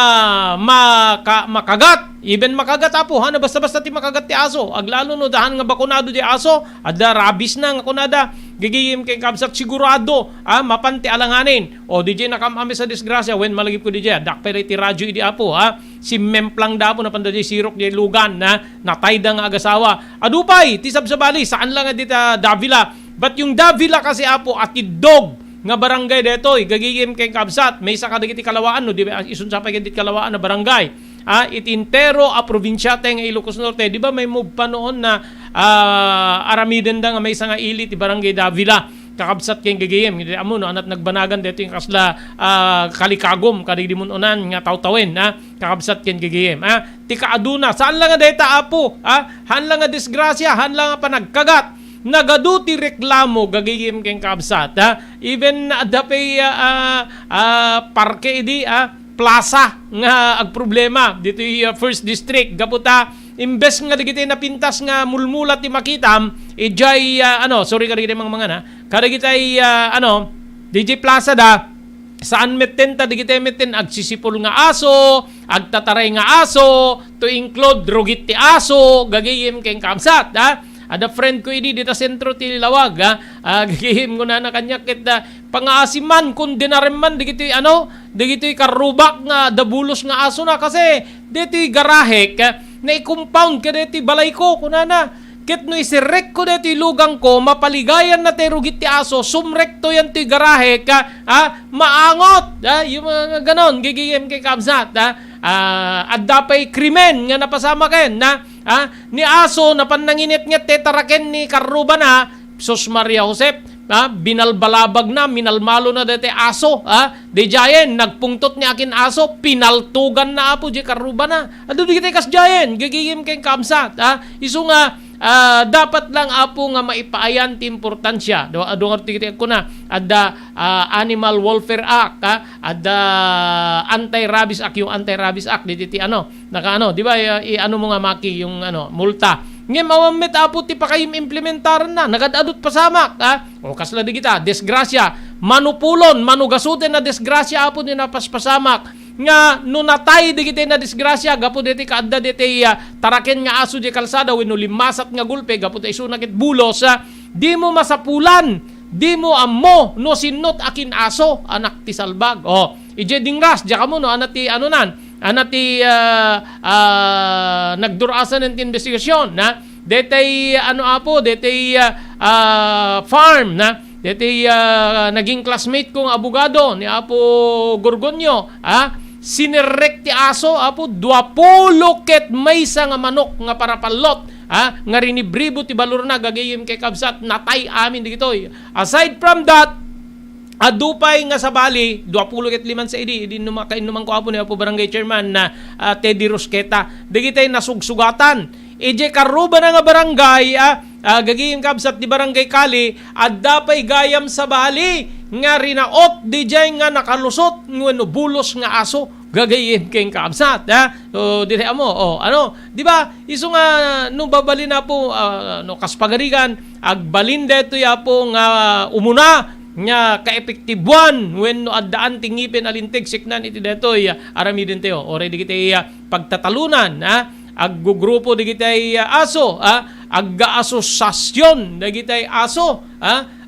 maka-, makagat, even makagat, Apo, ha, na basta-basta ti makagat ti aso, aglalo no dahan nga bakunado ti aso, adda rabies na nga kunada, gagayem ken kabsat, sigurado, ah, mapan ti alanganin. O, D J, nakam-amis a disgrasya, wen malagipko, D J, addak pay ti radyo idi, Apo, ha, simmemplang da, Apo, napanda di sirok di lugan, ha, natayda nga agasawa. Adu pay ti sabsabali, saan lang nga dita Davila. But yung Davila kasi, Apo, atiddog nga barangay daytoy, gagayem ken kabsat, maysa kadagiti kalawaan, no, di ba, isun sa pay ket dit kalawaan a barangay. Ah, iti entero a probinsiata nga Ilocos Norte, di ba, may move pa noon na, ah, aramiden da nga maysa nga ili ti barangay Davila, kakabsat ken gagayem. Iti ammo, no, anat nagbanagan daytoy nga kasla, ah, kalikagom, kadagidi mun-unan nga tawtawen, ah, kakabsat ken gagayem, ah. Ti kaaduna, saan lang nga dayta, Apo, ah, haan lang nga disgrasya, haan lang nga panagkagat. Nagadu ti reklamo, gagayem ken kabsat, ha? Even adda pay, ah, ah, ah, parke idi, ah, plaza nga agproblema ditoy, ah, First District. Gapu ta, Imbes nga dagiti napintas nga mulmula ti makitam, idiay, ah, ano, sorry, kadagiti mangmangan, ha? Kadagiti, ah, ano, D J Plaza da, saan metten ta dagiti metten agsisipul nga aso, agtataray nga aso, to include rugit ti aso, gagayem ken kabsat, ha? Adda friend ko idi dita sentro ti Lawag, ha? Ah, gagayem kunana kaniak ket, ah, pangaasi man, kondenar man dagiti, ano, dagiti karrubak nga adda bulos nga aso na, kasi ditoy garahek, ah, nai-compound kadaytoy balayko, kunana. Ket no isirrekko daytoy lugangko, mapaligayanna ti rugit ti aso, sumrekto yan toy garahek, ah, ah, maangot, ah, yung mga ganon, gagayem ken kabsat, ah, ah, adda pay krimen nga napasamaken, ah, ah, ni aso, napan nanginetnget ti taraken ni karrubana, Sus Maria Josep, ha? Binalbalabagna, minalmalona daytoy aso, ha? Didiayen, nagpungtot ni akin aso, pinaltuganna apo diay karrubana. Adu dagiti kasdiayen, gagayem ken kabsat, ha? Isu nga, ah, dapat lang apo nga maipaayan ti importansia. Do, adu nga ti, ti kuna, adda, ah, Animal Welfare Act, ha? Adda Anti-Rabies Act, yung Anti-Rabies Act, diti ti ano, nakaano, di ba, i-, i-ano mo nga maki yung ano, multa. Ngem awan met apo ti pakaimplementaranna, nagad-adot pasamak, ha? O kasla digita, disgrasya, manupulon, manugasoten a disgrasya apo ti napaspasamak. Nga no natay digiti na disgrasya, gapu diti kaadda diti, ah, taraken nga aso di kalsada wenno limmasat nga gulpe, gapu ta isuna ket bulos, ah, di mo masapulan, di mo ammo no sinno ti akin aso, anak ti salbag. O, idiay dingras, diak ammo no, ana ti, ano nan, ana ti, ah, ah, nagdur-asan ti investigasyon, na? Detay, ano, apo, detay, ah, ah, farm, na? Detay, ah, naging classmate ko nga abogado ni Apo Gorgonio, ha? Sinerrek ti aso, apo, duapulo ket maysa nga manok nga parapallot, ha? Nga rinibribo ti balorna, gagayem ken kabsat, natay amin digitoy. Aside from that, adu pay nga sabali, duapulo ket liman sa idi, idi numa-, kainnuman ko apo ni Apo Barangay Chairman na, ah, Teddy Rosqueta. Dagitay nasugsugatan. Idiay karrubana nga barangay, ah, ah, gagayem kabsat ti Barangay Kali, adda pay gayam sabali nga rinaot didiay nga nakalusot wenno bulos nga aso. Gagayem ken kabsat, ha? So, diri amo, o, ano, di ba? Isu nga, no, babalin apo, ah, no, kas pagarigan, agbalin daytoy apo nga umuna nga kaepektibuan wenno addaan ti ngipen a linteg siknan iti daytoy, ah, aramiden tayo. Uray dagiti, ah, pagtatalunan, ha? Aggugrupo dagiti, ah, aso, ha? Aggaasosasyon dagiti aso, ha?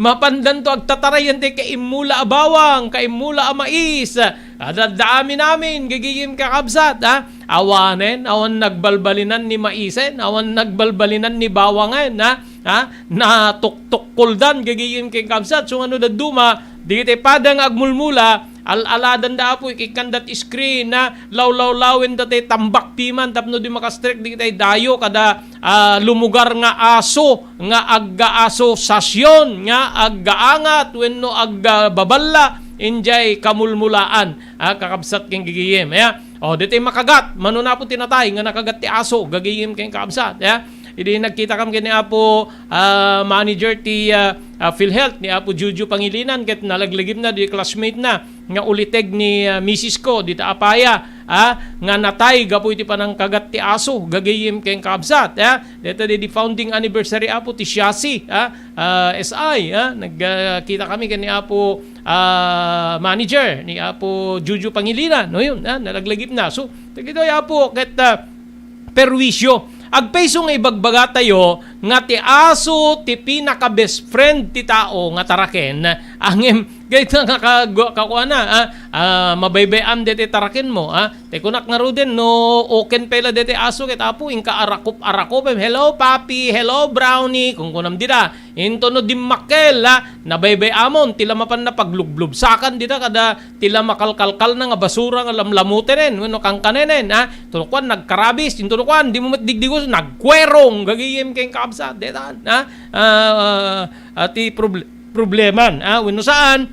Mapandanto agtatarayan ti kaimmula a bawang, kaimmula a mais. Adda amin-amin, gagayem kakabsat, ha? Awanen, awan nagbalbalinan ni maisen, awan nagbalbalinan ni bawangen, ha? Ha? Natuktukkoldan, gagayem kakabsat. So, ano dadduma, dagiti pada nga agmulmula, al-aladan da apo, ikikkan dat screen, ha? Lawlawlawen da tay tambak piman tapno di makastrek dagiti dayo kada, ah, lumugar nga aso nga aggaasosasyon nga aggaangat wenno aggababalla idiay kamulmulaan, ah, kakabsat ken gigiyem. Aya, o, ditoy makagat, mano na po ti natay nga nakagat ti aso, gagiyem ken kakabsat. Aya, idi nagkita kam ken ni Apo, ah, manager ti, ah, ah, PhilHealth, ni Apo Juju Pangilinan, ket nalaglagipna di classmate na nga uliteg ni, ah, misis ko, dita apaya, ah, nga natay gapu iti panangkagat ti aso, gagayem ken kabsat, ah. Deta di, di founding anniversary apo ti Siasi, ah, ah, S I, ah, nagkita kami ken ni Apo, ah, manager, ni Apo Juju Pangilinan, no, yun, ah, nalaglagipna. So, dagitoy apo, ket, ah, perwisyo. Agpayso nga ibagbagatayo nga ti aso ti pinaka-best friend ti tao nga taraken, angem, gayta nga kagu-, kakuana, ah, ah, mabaybay-am deti tarakenmo, ah. Ti kunak ngaruden, no, oken pay la deti aso, ket apo, inka arakup-arakup, "Hello, Papi. Hello, Brownie," kunkunam dida. Into no dimmakkel, ah, nabaybay-amon, ti la mapanna paglublubsakan dida, kada ti la makalkalkalna nga basura nga lamlamutenen wenno kankanenen, ha? Intono kuan, nagkarabis, intono kuan, di mo met digdigos, nagkuerong, gagayem ken kabsat, detan, ha? Ah, ah, ah, ti proble-, probleman, ha? Wenno saan,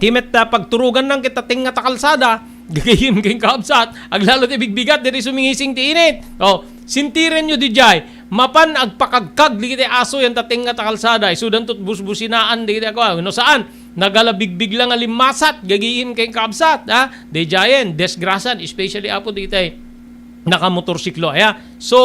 ti met, ah, pagturugan nang ket tateng nga ta kalsada, gagayem ken kabsat, aglalo ti bigbigat, diri sumingising ti init. O, sintirenyo didiay, mapan agpakagkag dagiti aso yan tateng nga ta kalsada, isudanto busbusinaan dagiti agwa, wenno saan, nagalabigbig la nga limmasat, gagayem ken kabsat, ha? Didiayen, disgrasan, especially apo dagiti, nakamotorsiklo, aya. So,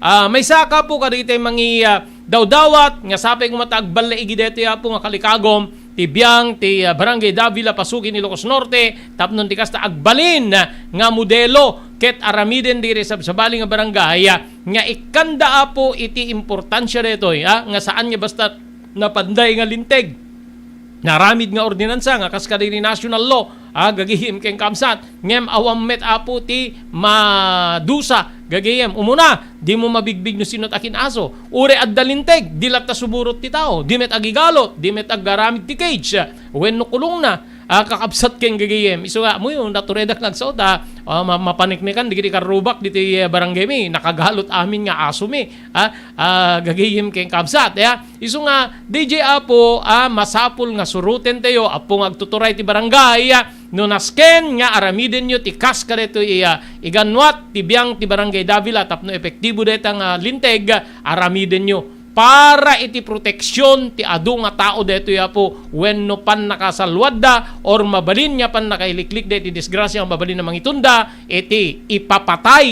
ah, maisaka po kadagiti mangi, ah, dawdawat nga sapay koma ta agballaigi daytoy, Apo, nga kalikagom ti biang ti, ah, Barangay Davila, Pasukin, Ilocos Norte, tapno ti kasta agbalin, ah, nga modelo ket aramiden diri sabsabali nga barangay, ah, nga ikkanda, Apo, iti importansia daytoy, ah, nga saan nga basta napanday nga linteg. Naramid nga ordinansa nga kas kadagiti national law, ah, gagayem ken kabsat. Ngem awan met, Apo, ti madusa gagayem. Umuna, dimo mabigbig no sino ti akin-aso. Uray adda linteg, di latta sumurot ti tao. Di met agigalot, di met agaramid ti cage, ah, wenno kulongna. Ah, kakabsat ken gagayem. Isu nga, ammoyo, naturedak nagsaot, ah, ah, ma-, mapaniknikan, digiti karrubak, diti, eh, barangay mi. Nakagalot amin nga aso mi. Ah, ah, gagayem ken kabsat, ya. Isu nga, D J Apo, ah, masapul nga surotentayo, Apo nga agtuturay ti barangay, ah, no nasken nga aramidenyo ti kas kadaytoy, ah, igannuat ti biang ti Barangay Davila tapno epektibo dayta nga linteg, ah, aramidenyo para iti proteksyon ti adu nga tao daytoy, Apo, wenno pannakasalwadda or mabalin nga pannakailiklik daytoy disgrasya nga mabalin a mangitunda iti ipapatay.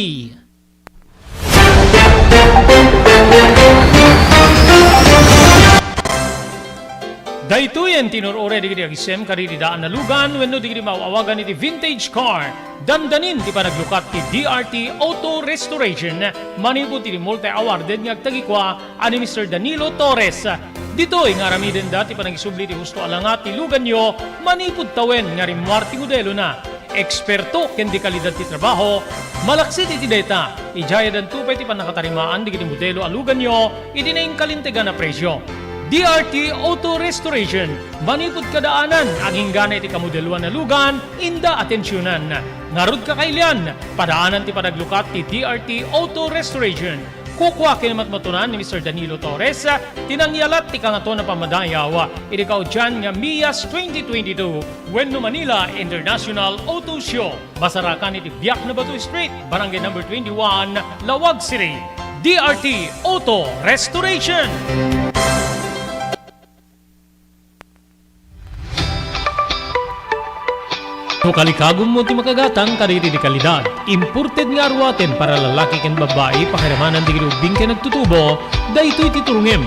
Daytoyen ti inur-uray dagiti agisem kadagiti daan a lugan wenno dagiti maaw-awagan iti vintage car. Dandanin ti panaglukat ti D R T Auto Restoration manipud iti multi-awarded nga agtagikua a ni Mister Danilo Torres. Ditoy nga aramidenda ti panangisubli ti husto a langa ti luganyo manipud tawen nga rimmuar ti modelona. Eksperto ken dekalidad ti trabaho. Malaksid iti dayta, idiay addanto pay ti pannakatarimaan dagiti modelo a luganyo iti nainkalintegan a presio. D R T Auto Restoration, manipud kadaanan, aginggana iti kamodeloan a lugan, inda atensionan. Ngarud, kakailian, padaanan ti panaglukat ti D R T Auto Restoration. Kukua ken matmatunan ni Mister Danilo Torres ti nangyalat ti Kangatoan a Pammadayaw iti kaudian nga Mias twenty twenty-two wenno Manila International Auto Show. Masarakan iti Biak na Bato Street, Barangay Number twenty-one, Laoag City. D R T Auto Restoration. No kalikagummo ti makagatang kadagiti dekalidad, imported nga aruaten para lalaki ken babbai, pakiramanan dagiti ubbing ken agtutubo, daytoy ti turongem.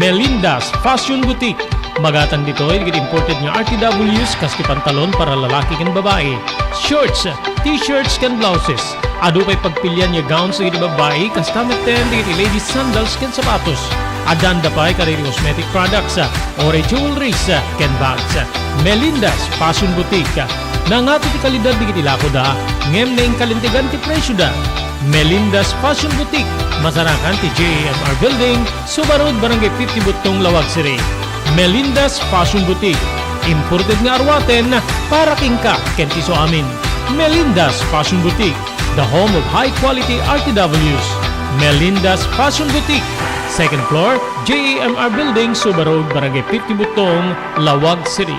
Melinda's Fashion Boutique. Magatang ditoy dagiti imported nga R T Ws kas ti pantalon para lalaki ken babbai, shorts, t-shirts ken blouses. Adu pay pagpilian nga gowns dagiti babbai, kasta metten dagiti ladies sandals ken sapatos. Addaanda pay kadagiti cosmetic products, uray jewelries, ken bags. Melinda's Fashion Boutique. Nangato ti kalidad dagiti lakoda, ngem nainkalintegan ti presioda. Melinda's Fashion Boutique, masarakan ti J A M R Building, Suba Road, Barangay fifty Buttong, Laoag City. Melinda's Fashion Boutique, imported nga aruaten para kenka ken ti isuamin. Melinda's Fashion Boutique, the home of high quality R T Ws. Melinda's Fashion Boutique, second floor, J A M R Building, Suba Road, Barangay fifty Buttong, Laoag City.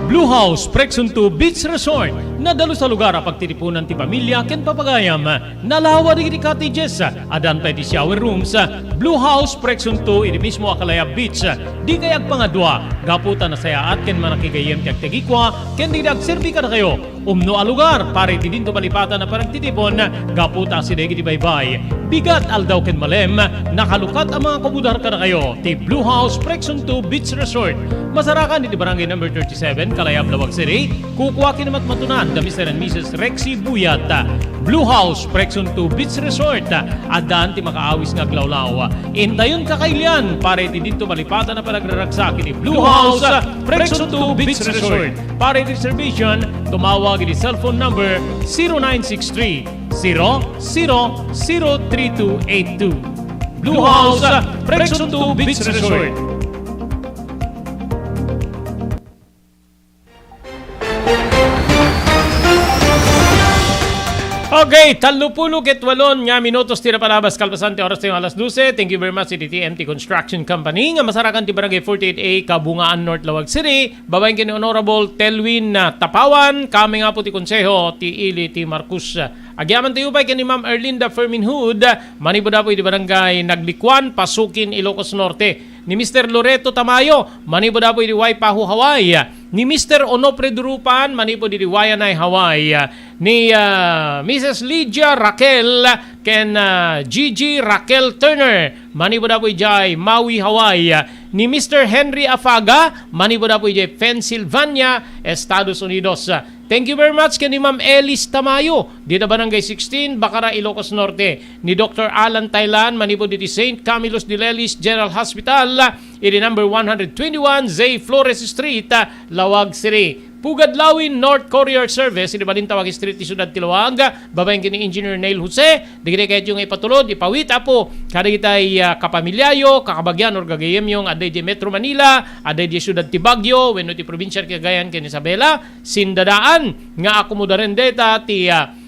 Blue House Prexon two Beach Resort, nadalus a lugar a pagtitipunan ti pamilya ken papagayam. Nalawa dagiti cottages, addan pay ti shower rooms. Blue House Prexon two iti mismo a Kalayab Beach. Dikay agpangadua, gapu ta nasayaat ken mannakigayem ti agtagikua ken dagiti agserbi kadakayo. Umno a lugar para iti dinto malipatan a panagtitipon, gapu ta asideg iti baybay, bigat, aldaw ken malem, nakalukat a mangakomodar kadakayo ti Blue House Prexon two Beach Resort. Masarakan iti Barangay Number thirty-seven, Kalayab, Laoag City. Kukua ken matmatunan da Mister and Missus Rexy Buyat. Blue House Prexon two Beach Resort, addaan ti makaawis nga aglawlaw. Intayon, kakailian, para iti dinto malipatan a panagraragsak iti Blue House Prexon two Beach Resort. Para iti reservation, tumawag iti cellphone number zero nine six three, zero zero zero three two eight two. Blue House Prexon two Beach Resort. Okay, tallopulo ket walon nga minutos ti napalabas kalpasan ti oras tayo alas dose. Thank you very much iti T M T Construction Company nga masarakan ti Barangay forty-eight A, Kabungaan North, Laoag City. Babaen ken ni Honorable Telwin, ah, Tapawan, kami nga po ti Konseho ti Ili ti Marcos. Agyaman tayo pay ken ni Ma'am Erlinda Fermin Hood, manipud apo iti Barangay Naglikuan, Pasukin, Ilocos Norte. Ni Mister Loreto Tamayo, manipud apo iti Waipahu, Hawaii. ni Mister Onofre Durupan, manipud iti Waianae, Hawaii, ah, ni, ah, Missus Lydia Raquel ken, ah, Gigi Raquel Turner, manipud apo idiay Maui, Hawaii, ah, ni Mister Henry Afaga, manipud apo idiay Pennsylvania, Estados Unidos. Thank you very much ken ni Ma'am Elis Tamayo, dita Barangay sixteen, Bacara, Ilocos Norte, ni Doctor Alan Thailand, manipud iti Saint Camillus de Lelis General Hospital, iti number one hundred twenty-one Zay Flores Street, Laoag City. Pugad Lawin North Courier Service, iti Balintawak Street, ti Siudad ti Laoag, babaen ken ni Engineer Neil Jose, dagiti kayatyo nga ipatulod, ipawit, Apo, kadagitay, ah, kapamilyayo, kakabagian, or gagayemyo nga adda iti Metro Manila, adda iti Siudad ti Baguio, wenno ti probinsia ti Cagayan ken Isabela, sindadaan nga akomodaren deta ti, ah,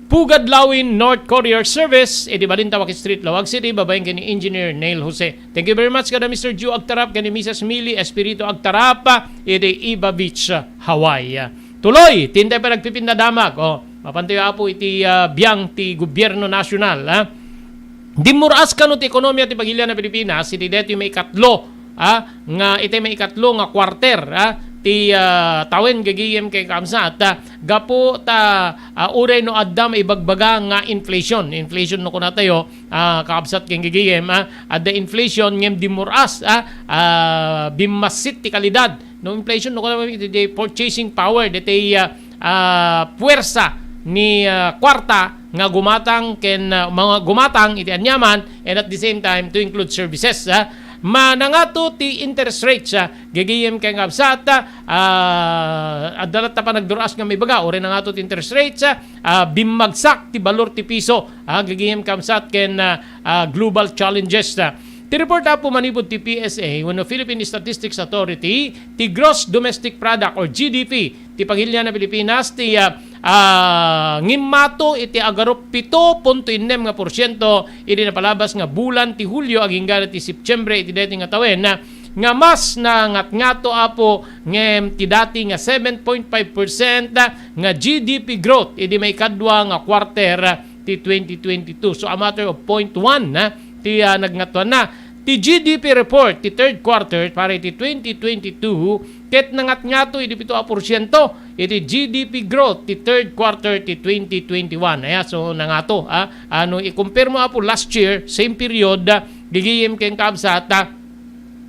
Pugad Lawin North Courier Service, iti Balintawak Street, Laoag City, babaen ken ni Engineer Neil Jose. Thank you very much kada Mister Joe Agtarap ken ni Missus Millie Espiritu Agtarap, iti Iba Beach, Hawaii. Tuloy, ti intay panagpipinnadamag. O, mapantayo, Apo, iti, ah, biang ti gobierno nasional, ha? Dimmur-as kano ti ekonomiya ti pagilian a Pilipinas, iti daytoy maikatlo, ah, nga, iti maikatlo nga quarter, ah, ti, ah, tawen gagayem ken kaabsat, ah, gapu ta, ah, uray no adda maibagbaga nga inflation. Inflation no kunatayo, ah, kaabsat ken gagayem, ah, adda inflation ngem dimmur-as, ah, ah, bimmassit ti kalidad. No inflation, no, kunam iti purchasing power, daytoy, ah, ah, puwersa ni, ah, kuarta nga gumatang ken, ah, mga gumatang iti aniaman, and at the same time to include services, ah. Manangato ti interest rates, ah, gagayem ken kaabsat, ah, adda latta panagdur-as nga maibaga, uray nangato ti interest rates, ah, ah, bimmagsak ti balor ti piso, ah, gagayem kaabsat ken, ah, ah, global challenges, ah. Ti report, Apo, manipud ti P S A wenno Philippine Statistics Authority, ti gross domestic product or G D P ti pagilian a Pilipinas ti, ah, ah, ngimmato iti agarup pito punto innem nga porsiento idi napalabas nga bulan ti Hulio agingga ti Septiembre iti daytoy nga tawen, nga mas nangatngato, Apo, ngem ti dati nga seven point five percent nga G D P growth idi maikadua nga quarter ti twenty twenty-two. So, a matter of point one, ha, ti, ah, nagngato na. Ti G D P report ti third quarter para iti twenty twenty-two ket nangatngato idi pito a porsiento iti G D P growth ti third quarter ti twenty twenty-one. Aya, so nangato, ah, ano, i-compare mo, Apo, last year, same period, ah, gagayem ken kaabsat, ah,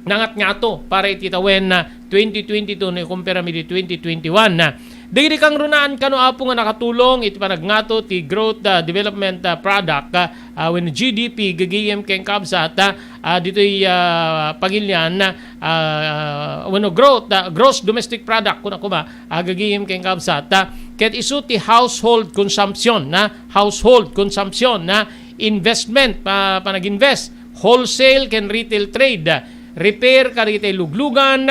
nangatngato para iti tawen, ah, twenty twenty-two no ikumpara mi di twenty twenty-one, ah. Dagiti kangrunaan kano, Apo, nga nakatulong iti panagngato ti growth, ah, development, ah, product, ah, ah, wenno G D P, gagayem ken kaabsat, ah, ah, ditoy, ah, pagilian, ah, wenno growth, ah, gross domestic product, kuna koma, ah, gagayem ken kaabsat, ah, ket isu ti household consumption, ah, household consumption, ah, investment, pa-, panag-invest, wholesale ken retail trade, repair kadagiti luglugan,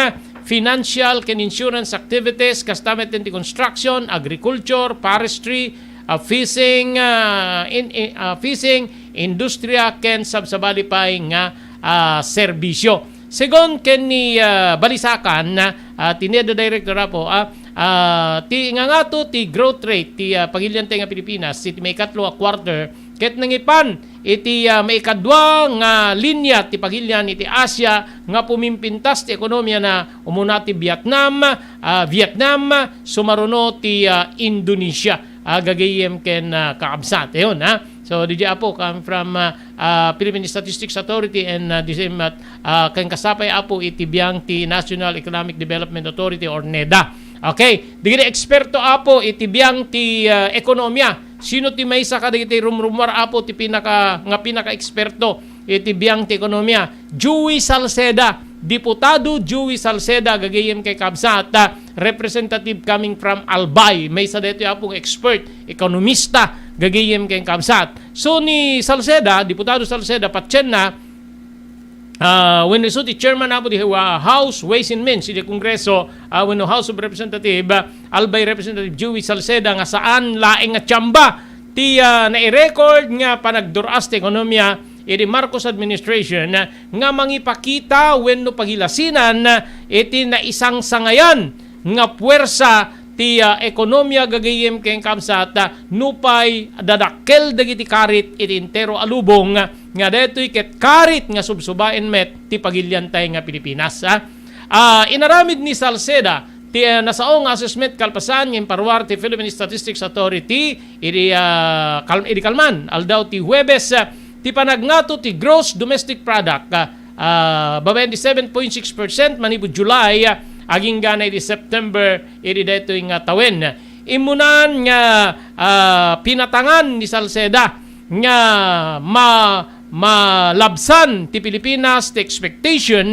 financial ken insurance activities, kasta met ti construction, agriculture, forestry, ah, fishing, ah, in, in, ah, fishing, industriya ken sabsabali pay nga, ah, serbisyo. Segun ken ni, ah, Balisakan, ah, ti NEDA director, Apo, ah, ah, ti ngangato ti growth rate ti, ah, pagilian tayo nga Pilipinas, iti maikatlo a quarter, ket nangipan iti, ah, maikadua nga linya ti pagilian iti Asia nga pumimpintas ti ekonomiana, umuna ti Vietnam, ah, Vietnam, sumaruno ti, ah, Indonesia, ah, gagayem ken, ah, kaabsat. Ayun, ha? So, D J Apo, come from, ah, ah, Philippine Statistics Authority and, ah, the same, ah, ah, ken kasta pay, Apo, iti biang ti National Economic Development Authority or NEDA. Okay, dagiti eksperto, Apo, iti biang ti, ah, ekonomiya. Sino ti maysa kadagiti rumrumuar, Apo, ti pinaka, nga pinaka-eksperto iti biang ti ekonomiya? Joey Salceda, Diputado Joey Salceda, gagayem ken kaabsat, ah, representative coming from Albay. Maysa daytoy, Apo, nga expert, ekonomista, gagayem ken kaabsat. So, ni Salceda, Diputado Salceda, patienna, ah, wenno isu ti chairman, Apo, ti, ah, House Ways and Means iti Kongreso, ah, wenno House of Representative, ah, Albay Representative Joey Salceda nga saan laeng nga tsamba ti, ah, nai-record nga panagdur-as ti ekonomiya iti Marcos administration, ah, nga mangipakita wenno pagilasinan, ah, iti naisangsangayan nga puwersa ti, ah, ekonomiya gagayem ken kaabsat, ah, nupay dadakkel dagiti karit iti entero a lubong, ah, nga daytoy ket karit nga subsubaen met ti pagiliantay nga Pilipinas, ah. Ah, inaramid ni Salceda ti, ah, nasao nga assessment kalpasan nga imparuar ti Philippine Statistics Authority idi, ah, kal-, idi kalman, aldaw ti Huwebes, ah, ti panagngato ti gross domestic product, ah, ah, babaen ti seven point six percent manipud July, ah, agingga na idi September idi daytoy nga tawen. Immunan nga, ah, pinatangan ni Salceda nga ma-, malabsan ti Pilipinas ti expectation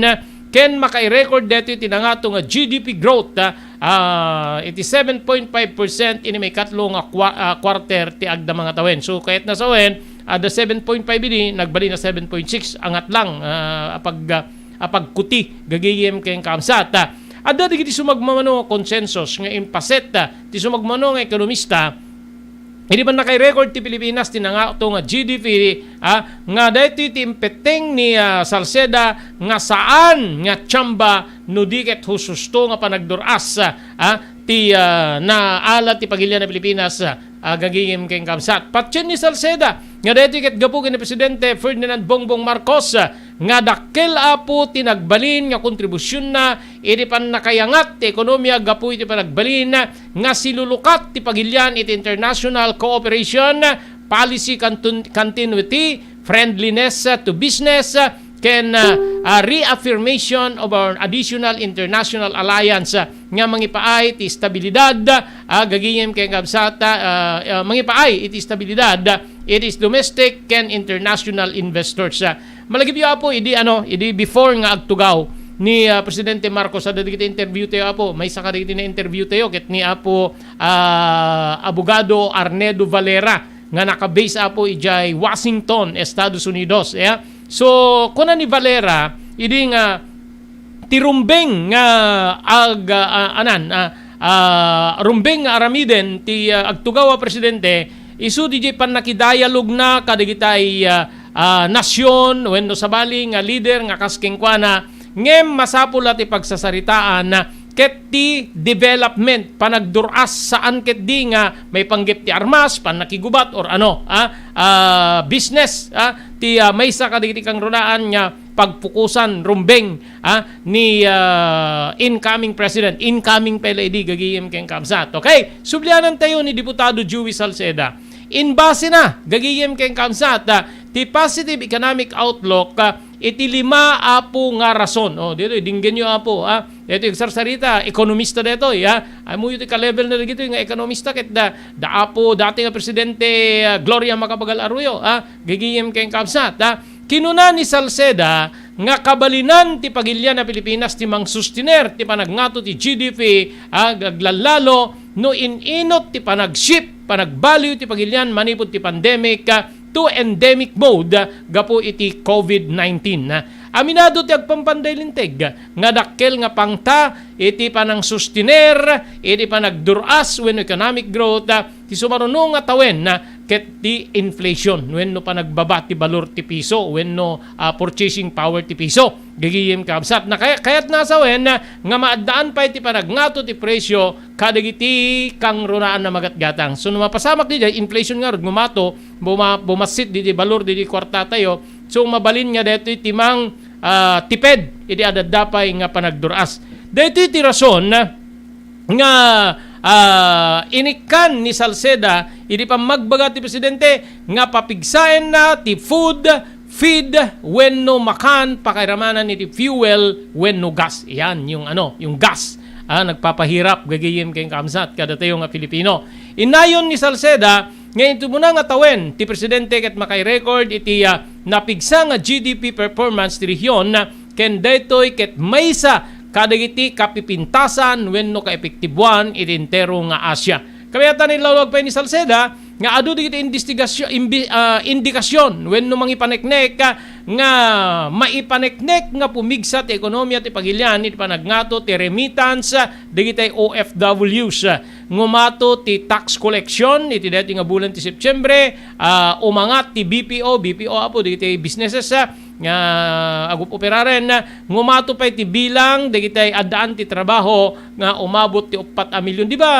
ken makai-record daytoy ti nangato nga G D P growth, ah, iti seven point five percent ini maikatlo nga kwa-, ah, quarter ti agdama nga tawen. So, kayatna sawen, adda seven point five idi, nagbalin a seven point six, angat lang, ah, a pag-, ah, a pagkuti, gagayem ken kaamsat. Ah, adda dagiti sumagmamano nga consensus nga impaset, ah, ti sumagmamano nga ekonomista, idi man nakai-record ti Pilipinas ti nangato nga G D P, ah, nga daytoy ti impetteng ni, ah, Salceda nga saan nga tsamba no di ket hushusto nga panagdur-as, ah, ti, ah, naala ti pagilian a Pilipinas, ah, gagayem ken kaamsat. Patien ni Salceda nga daytoy ket gapu ken ni Presidente Ferdinand Bongbong Marcos, ah, nga dakkel, Apo, ti nagbalin nga kontribusionna iti pannakayangat ti ekonomia gapu iti panagbalin nga silulukat ti pagilian iti international cooperation, policy continu-, continuity, friendliness, uh, to business, uh, ken, uh, uh, reaffirmation of our additional international alliance, uh, nga mangipaay ti estabilidad, uh, gagayem ken kaamsat, uh, uh, mangipaay iti estabilidad, uh, it is domestic ken international investors. Uh, malagipyo, Apo, idi, ano, idi before nga agtugaw ni, uh, Presidente Marcos, adda dagiti interview tayo, Apo. Maysa kadagiti na-interview tayo ket ni Apo, uh, Abogado Arnedo Valera nga naka-base, Apo, idiay Washington, Estados Unidos. Yeah? So, kuna ni Valera, idi nga ti rumbeng nga ag-, ah, anan, ah, ah, rumbeng nga aramiden ti, ah, agtugaw a presidente, isu didiay pannakidayalogna kadagitay, ah, ah, nasion wenno sabali nga leader nga kas kenkuana, ngem masapul a ti pagsasaritaan ket ti development, panagdur-as, saan ketdi nga maipanggep ti armas, pannakigubat, or ano, ah, ah, business, ah, ti, ah, maysa kadagiti kangrunaan nga pagpukosan rumbeng, ah, ni, ah, incoming president, incoming pay la idi gagayem ken kaamsat. Okay, sublianan tayo ni Diputado Joey Salceda. In base na, gagayem ken kaamsat, ah, ti positive economic outlook, ah, iti lima, Apo, nga rason. Oh, dito, dinggenyo, Apo, ah. Dito, agsarsarita, ekonomista dito, ya. Ay mo iti ka-level na dito nga ekonomista ket da, da Apo, dati nga presidente, ah, Gloria Macapagal Arroyo, ah. Gagayem ken kaamsat, ah. Kinuna ni Salceda nga kabalinan ti pagilian a Pilipinas ti mangsustener ti panagngato ti G D P, ah, aglallalo no in-inut ti panag-shift, panagbaliw ti pagilian manipud ti pandemic, ah, to endemic mode, ah, gapu iti COVID nineteen. Aminado ti agpampanday linteg nga dakkel nga pangta iti panangsustener iti panagdur-as wenno economic growth, ah, ti sumaruno nga tawen, ah, ket ti inflation wenno panagbaba ti balor ti piso wenno, ah, purchasing power ti piso. Gagayem kaamsat, nakaya-, kayatna sawen, ah, nga maaddaan pay ti panagngato ti presyo kadagiti kangrunaan a magatgatang. So, no mapasamak diay inflation ngarud, ngumato, buma-, bumassit diay balor diay kuarta tayo. So, mabalin nga daytoy ti mang, ah, tiped idi adda pay nga panagdur-as. Daytoy ti rason, ah, nga, ah, inikkan ni Salceda idi pammagbaga ti presidente nga papigsaenna ti food, feed, wenno makan, pakairamanan iti fuel wenno gas. Yan, yung ano, yung gas. Ah, nagpapahirap gagayem ken kaamsat kadatayo nga Filipino. Innayon ni Salceda nga intumuna nga tawen ti presidente ket makai-record iti, ah, napigsa nga G D P performance ti rehiyon, ken daytoy ket maysa kadagiti kapipintasan wenno kaepektiboan iti entero nga Asia. Kayatna ilawag pay ni Salceda nga adu dagiti investigasyon, imbi-, ah, indikasyon wenno mangipaneknek, ah, nga maipaneknek nga pumigsa ti ekonomiya ti pagilian iti panagngato ti remittance, ah, dagiti O F Ws, ah, ngumato ti tax collection iti daytoy nga bulan ti Septiembre, ah, umangat ti B P O, B P O, Apo, dagiti businesses, ah, nga agupoperaren, ah, ngumato pay ti bilang dagiti addaan ti trabaho nga umabot ti uppat a milyon. Di ba,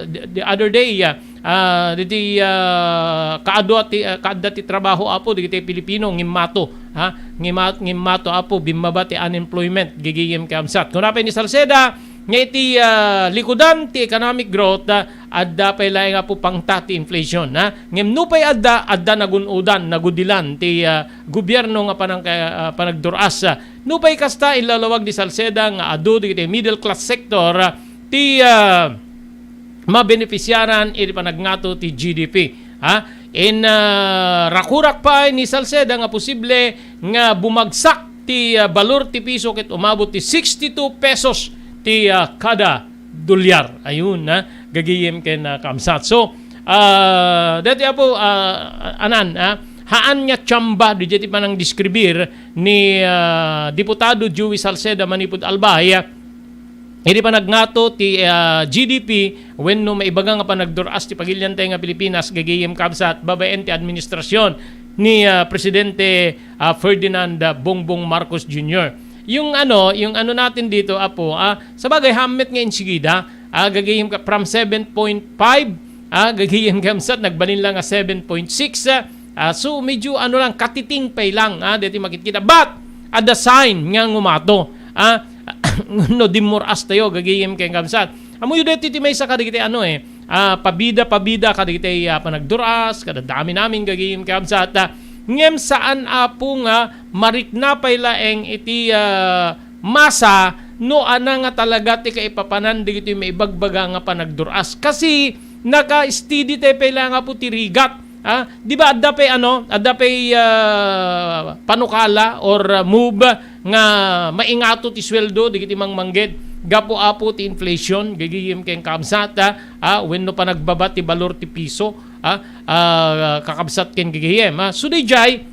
the, the other day, ah, ah, diti, ah, kaadua ti, ah, kaadda ti trabaho, Apo, dagiti Pilipino ngimmato, ha? Ngima-, ngimmato, Apo, bimmaba ti unemployment, gagayem kaamsat. Kuna pay ni Salceda, Nga iti, ah, likudan ti economic growth, ah, adda pay laeng nga pupangta ti inflation, ha? Ngem nupay adda, adda nagun-odan, nagudilan ti, ah, gobierno nga panang-, ah, panagdur-as, ah. Nupay kasta, illalawag ni Salceda nga adu dagiti middle class sector, ah, ti, ah, mabenefisiaran iti panagngato ti G D P, ha? In, ah, rakurak pay ni Salceda nga posible nga bumagsak ti, ah, balor ti piso ket umabot ti sixty-two pesos ti, ah, kada dolyar. Ayun, ha? Gagayem ken, ah, kamsat. So, ah, dati apo, ah, anan, ha? Haan nga tsamba, di ti panangdeskribir ni, ah, Diputado Joey Salceda manipud Albay, ah, idi panagngato ti, ah, G D P wenno maibaga nga panagdur-as ti pagiliantay nga Pilipinas, gagayem kamsat, babaen ti administrasyon ni, ah, Presidente, ah, Ferdinand, ah, Bongbong Marcos Junior. Yung ano, yung ano natin dito, apo, ah, sa bagay, hammet nga insigida, ah, gagayem ka, from seven point five, ah, gagayem kamsat, nagbalin lang nga seven point six, ah, ah, so, medyo ano lang, katiting pay lang, ah, deti makitkita. But, at the sign nga ngumato, ah, no, dimmuras tayo, gagayem ken kamsat. Amoyo deti ti maysa kadagiti ano, eh, ah, pabida, pabida kadagiti, ah, panagduras, kada dami namin gagayem kamsat, ah, ngem saan, apo, nga marikna pay laeng iti, ah, masa no ana nga talaga ti kaipapanan dagiti maibagbaga nga panagduras. Kasi naka-steady tayo pay lang, apo, ti rigat. Ah, di ba adda pay ano, adda pay, ah, panukala or, ah, move nga maingato ti sweldo dagiti mangmangged gapu, apo, ti inflation, gagayem ken kamsat, ah, ah, wenno panagbaba ti balor ti piso, ah, ah, kakabsat ken gagayem, ah. So, dijay,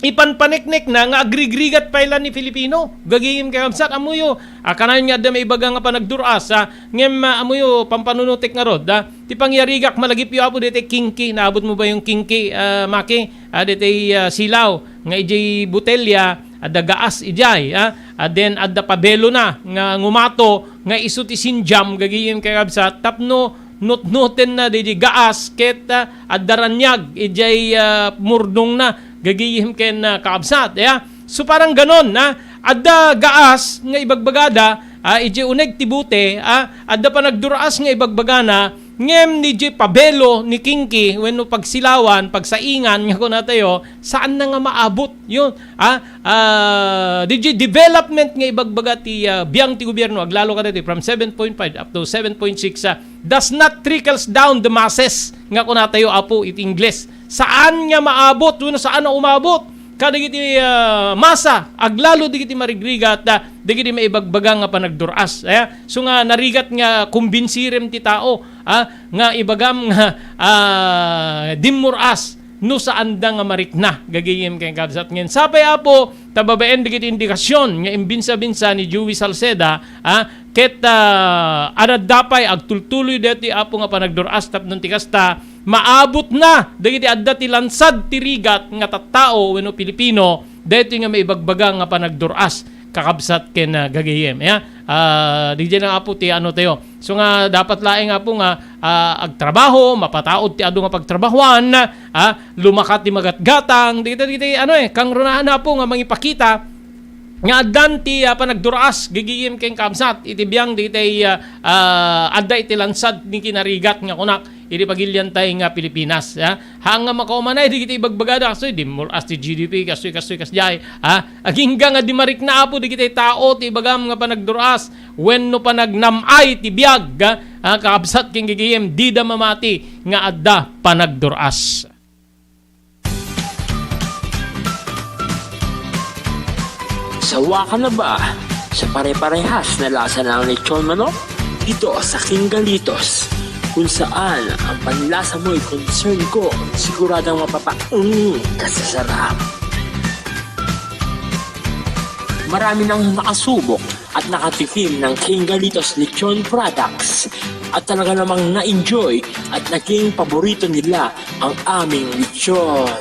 ipanpaneknekna nga agrigrigat pay la ni Filipino. Gagayem ken kamsat, amoyo, ah, kanayon nga adda maibaga nga panagduras, ah, ngem, ah, amoyo, pampanunutek ngarud, ah, ti pangyarigak, malagipyo, apo, deti kinki, naabot mo ba yung kinki, ah, Maki? Ah, deti, ah, silaw, nga ijay botelya, adda gaas ijay, ah, ah, then adda pabelo na, nga ngumato, nga isu ti sinjam, gagayem ken kamsat, tapno nutnoten na didi gaas ket, ah, adda raniag ijay, ah, murdong na, gagayem ken, ah, kaabsat, ya. So, parang ganon, na adda gaas nga ibagbagada, ah, ijay uneg ti bote, ah, adda panagduras nga ibagbagana, ngem ni Jeff Pabelo, ni Kinky, wenno pagsilawan, pagsaingan, nga kunatayo, saan na nga maabot. Yun, ah, ah, D J development nga ibagbaga ti, ah, biang ti gobierno, aglalo ka dati from seven point five up to seven point six, ah, does not trickles down the masses nga kunatayo, apo, iti Ingles. Saan nga maabot, wenno saan nga umabot kadagiti, ah, masa, aglalo dagiti marigrigat, ah, dagiti maibagbaga nga panagdur-as. Aya, so nga narigat nga kumbinsirem ti tao, ah, nga ibagam nga, ah, dimmuras no saanda nga marikna, gagayem ken kabsat. Ngem sapay, apo, ta babaen dagiti indikasyon nga imbinsa-binsa ni Joey Salceda, ah, ket, ah, anadda pay agtultuloy daytoy, apo, nga panagdur-as tapno ti kasta, maabot na dagiti adda ti lansad ti rigat nga tattao wenno Pilipino, daytoy nga maibagbaga nga panagdur-as, kakabsat ken, ah, gagayem. Ya, ah, didiay na, apo, ti ano tayo. So nga, dapat laeng, apo, nga, ah, agtrabaho, mapataud ti adu nga pagtrabahoan, ah, lumakat ti magatgatang, dagiti, dagiti, ano, eh, kangrunaan, apo, nga mangipakita nga addan ti, ah, panagdur-as, gagayem ken kabsat, iti biang dagiti, ah, ah, adda iti lansad ni kinarigat nga kunak, iti pagiliantay nga Pilipinas, ya. Haan nga makaumanay dagiti ibagbagada, kastoy, dimmur-as ti G D P, kastoy, kastoy, kasdiay, ha? Agingga nga di marikna, apo, dagiti tao ti ibagam nga panagdur-as wenno panagnam-ay ti biag, ha? Kakabsat ken gagayem, dida mamati nga adda panagdur-as. Sawa ka na ba sa pare-parehas na lasa ng lechon manok? Dito sa King Galitos, kung saan ang panlasa mo'y concern ko, siguradong mapapaung ka sa sarap. Marami nang nakasubok at nakatikim ng King Galitos Lechon Products at talaga namang na-enjoy at naging paborito nila ang aming lechon.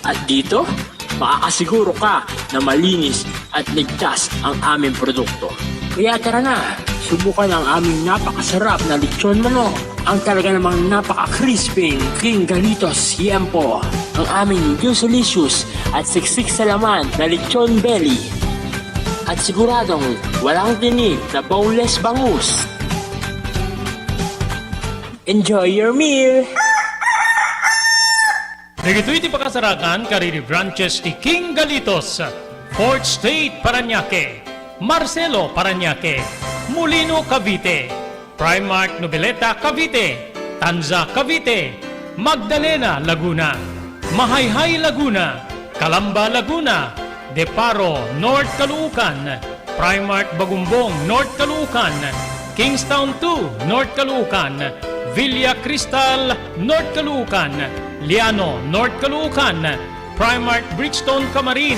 At dito, makakasiguro ka na malinis at ligtas ang aming produkto. Kaya tara na, subukan ang aming napakasarap na lechon manok, ang talaga namang napaka-crispy King Galitos Yempo, ang aming juicy-licious at siksik sa laman na lechon belly. At siguradong walang tinik na boneless bangus. Enjoy your meal! Dagitoy ti pakasarakan kadagiti branches ti King Galitos, Fourth Street, Parañaque, Marcelo, Parañaque, Molino, Cavite, Primark Noveleta, Cavite, Tanza, Cavite, Magdalena, Laguna, Mahayhay, Laguna, Calamba, Laguna, Deparo, North Caloocan, Primark Bagumbong, North Caloocan, Kingstown two, North Caloocan, Villa Cristal, North Caloocan, Liano, North Caloocan, Primark Bridgestone, Camarin,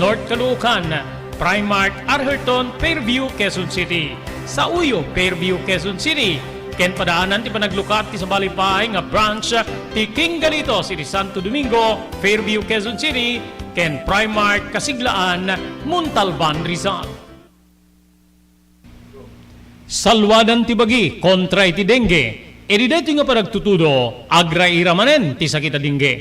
North Caloocan, Primark Arherton, Fairview, Quezon City, Sauyo, Fairview, Quezon City, ken padaanan ti panaglukat ti sabali pay nga branch ti King Galitos iti Santo Domingo, Fairview, Quezon City, ken Primark Kasiglaan, Montalban, Rizal. Salwadan ti bagi kontra iti dengue. Idi daytoy nga panagtutudo, agraira manen ti sakit a dengue.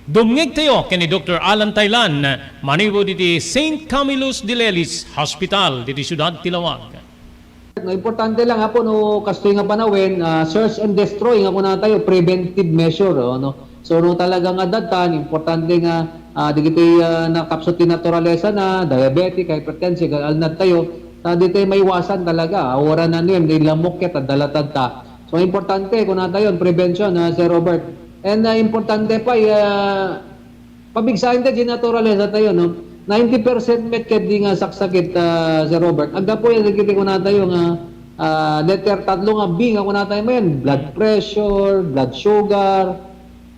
Dumngegtayo ken ni Doktor Alan Taylan, manipud iti Saint Camillus de Lelis Hospital, ditoy siudad ti Laoag. No, importante lang, Apo, no, kastoy nga panawen, ah, search and destroy nga kunatayo, preventive measure, oh, no? So, no, talaga nga adda tan, importante nga, ah, dagiti, ah, nakapsut ti naturalesa na, diabetic, hypertensive, alnad tayo, ta ditoy maiwasan talaga, ah, wala na nuem, di lamok ket, adda latad ta. So, importante, kunatayo, prevention, ah, Sir Robert. And, ah, importante pa, ah, Pabigsaen ta di naturalesa tayo, no? Ninety percent met ket di nga saksakit, ah, Sir Robert. Aggapu yan, dagiti kunatayo nga, ah, letter tatlo nga B nga kunatayo manen, blood pressure, blood sugar,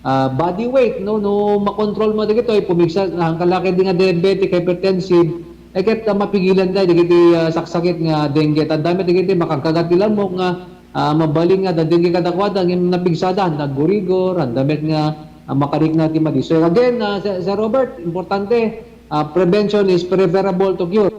ah, body weight, no? No makontrol mo dagitoy, pumigsa, ang kalaki di nga diabetic, hypertensive, eh, ket, ah, mapigilan tayo dagiti, ah, saksakit nga dengue. Tanda met dagiti makagkagat ti lamok nga, ah, mabalin nga adda dengue kadakuada, ngem napigsada, naggurigor, handa met nga, ah, makarikna ti madi. So, again, ah, Sir, Sir Robert, importante, ah, prevention is preferable to cure.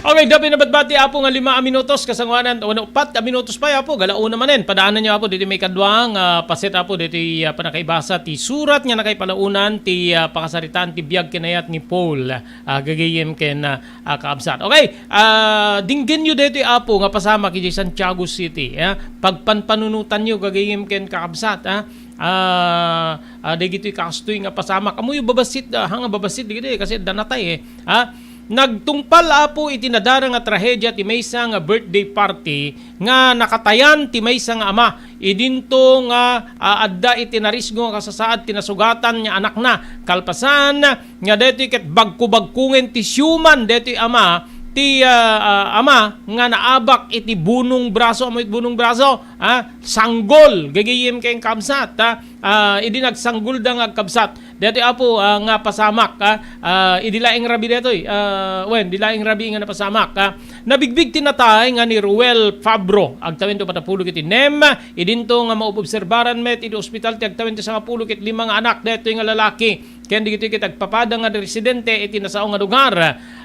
Okay, dapay nabatbati, Apo, nga lima a minutos, kasangoanan, wenno, pat a minutos pa, Apo, galauna manen. Padaanan niyo, Apo, ditoy maikadua nga paset, Apo, ditoy, ah, panakaibasa ti surat nga nakaipalaunan ti, ah, pakasaritaan ti biag ken ayat ni Paul. Ah, gagayem ken, ah, ah, kaabsat. Okay, ah, denggenyo daytoy, Apo, nga pasamak idiay Santiago City, ah. Pagpanpanunotanyo gagayem ken kaabsat, ah. Ah, ah, dagitoy kastoy nga pasamak. Ammoyo babassit, ah, ha nga babassit dagitoy, kasi adda natay, eh. Ah, nagtungpal, Apo, iti nadara nga trahedia ti maysa nga birthday party nga nakatayan ti maysa nga ama. Idinto nga, ah, adda iti narisgo nga kasasaad ti nasugatan nga anakna. Kalpasan nga daytoy ket bagko-bagkongen ti siuman daytoy ama, ti, ah, ah, ama nga naabak iti bunong braso. Ammo iti bunong braso, ah, sanggol, gagayem ken kaabsat, ah, ah, idi nagsanggolda nga agkabsat. Daytoy, Apo, ah, nga pasamak, ah, ah, idi laeng rabii daytoy, ah, wen, di laeng rabii nga napasamak, ah. Nabigbig ti natay nga ni Ruel Fabro, agtawen ti upat a pulo ket innem, idinto nga maobserbaran met iti ospital ti agtawen ti sangapulo ket lima nga anak daytoy nga lalaki. Ken dagitoy ket agpapada nga residente iti nasao nga lugar.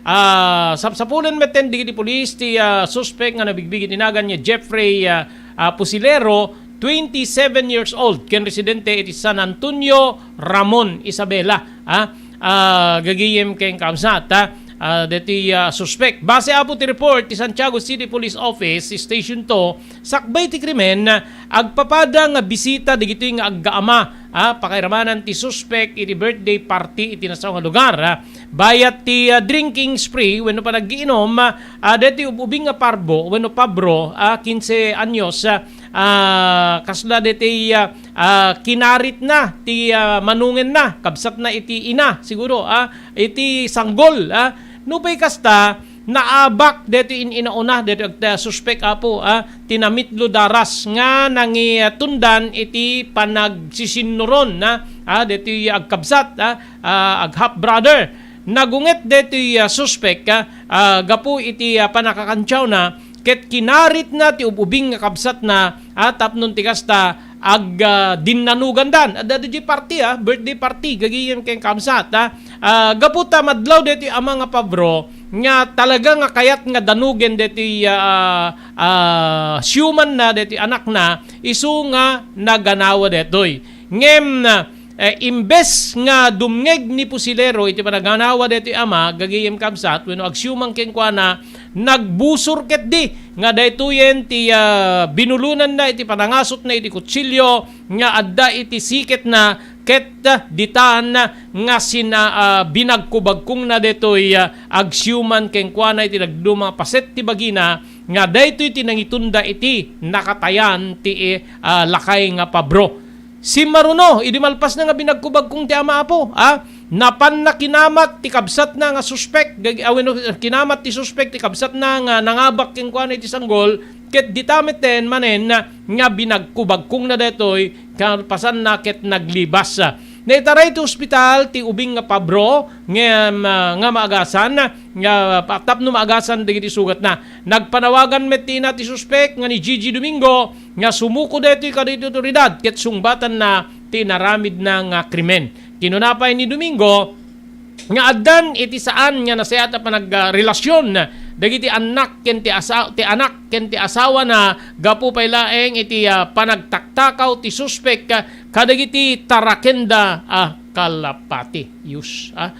Ah, sapsapulen metten dagiti pulis ti, ah, suspek nga nabigbig iti nagan ni Jeffrey, ah, ah, Pusilero, twenty-seven years old, ken residente iti San Antonio, Ramon, Isabela. Ah, ah, gagayem ken kaabsat, ah, ah, deti, ah, suspek. Base, Apo, ti report ti Santiago City Police Office Station two, sakbay ti krimen, agpapada nga bisita dagitoy nga aggaama, ah, pakairamanan ti suspek iti birthday party iti nasao nga lugar, ah. Bayat ti, ah, drinking spree wenno panaggiinom, ah, deti ub-ubing nga parbo wenno pabro, ah, quince anyos, ah, ah, kasla deti, ah, ah, kinaritna ti, ah, manungenna, kabsatna iti ina, siguro, ah, iti sanggol, ah. Nupay kasta, naabak deti in-inauna, deti agta-, suspek, Apo, ah, ti namitlo daras nga nangitundan iti panagsisinnuron, ah, ah, deti agkabsat, ah, ah, ag-half brother. Nagunget deti, ah, suspek, ah, ah, gapu iti, ah, pannakakantiawna, ket kinaritna ti ub-ubing nga kabsatna, ah, tapno ti kasta, ag, ah, dinnanugandan. Adda diay party, ah, birthday party, gagayem ken kabsat, ah. Ah, gapu ta madlaw deti ama nga pabro nga talaga nga kayat nga danugen deti, ah, ah, siumanna, deti anakna, isu nga naganawa detoy. Ngem, ah, eh, imbes nga dumngeg ni Fusilero iti panaganawa daytoy ama, gagayem kabsat, wenno agsiuman kenkuana, nagbusor ketdi nga daytoyen ti, ah, binulonanna iti panangasotna iti kutsilio nga adda iti siketna, ket, ah, ditan nga sina-, ah, binagkubagkongna daytoy, ah, agsiuman kenkuana iti dadduma paset ti bagina nga daytoy ti nangitunda iti nakatayan ti, ah, lakay nga pabro. Simmaruno, idi malpasna nga binagkubagkong ti ama, Apo, a, napanna kinamat ti kabsatna nga suspek, gag-, a, wenno, kinamat ti suspek ti kabsatna nga nangabak kenkuana iti sanggol, ket dita metten manen nga binagkubagkongna daytoy, kalpasanna ket naglibas. Naitaray ti ospital ti ubing nga pabro, ngem, ah, nga maagasan, nga pa-, tapno maagasan dagiti sugatna. Nagpanawagan met ti ina ti suspek nga ni Gigi Domingo nga sumuko daytoy kadagiti otoridad ket sungbatanna ti inaramidna nga krimen. Kinuna pay ni Domingo nga addan iti saan nga nasayaat a panag-, ah, relasyon dagiti annak ken ti asa-, ti anak ken ti asawana gapu pay laeng iti, ah, panagtaktakaw ti suspek, ah, kadagiti tarakenda a kalapati. Yus, ah.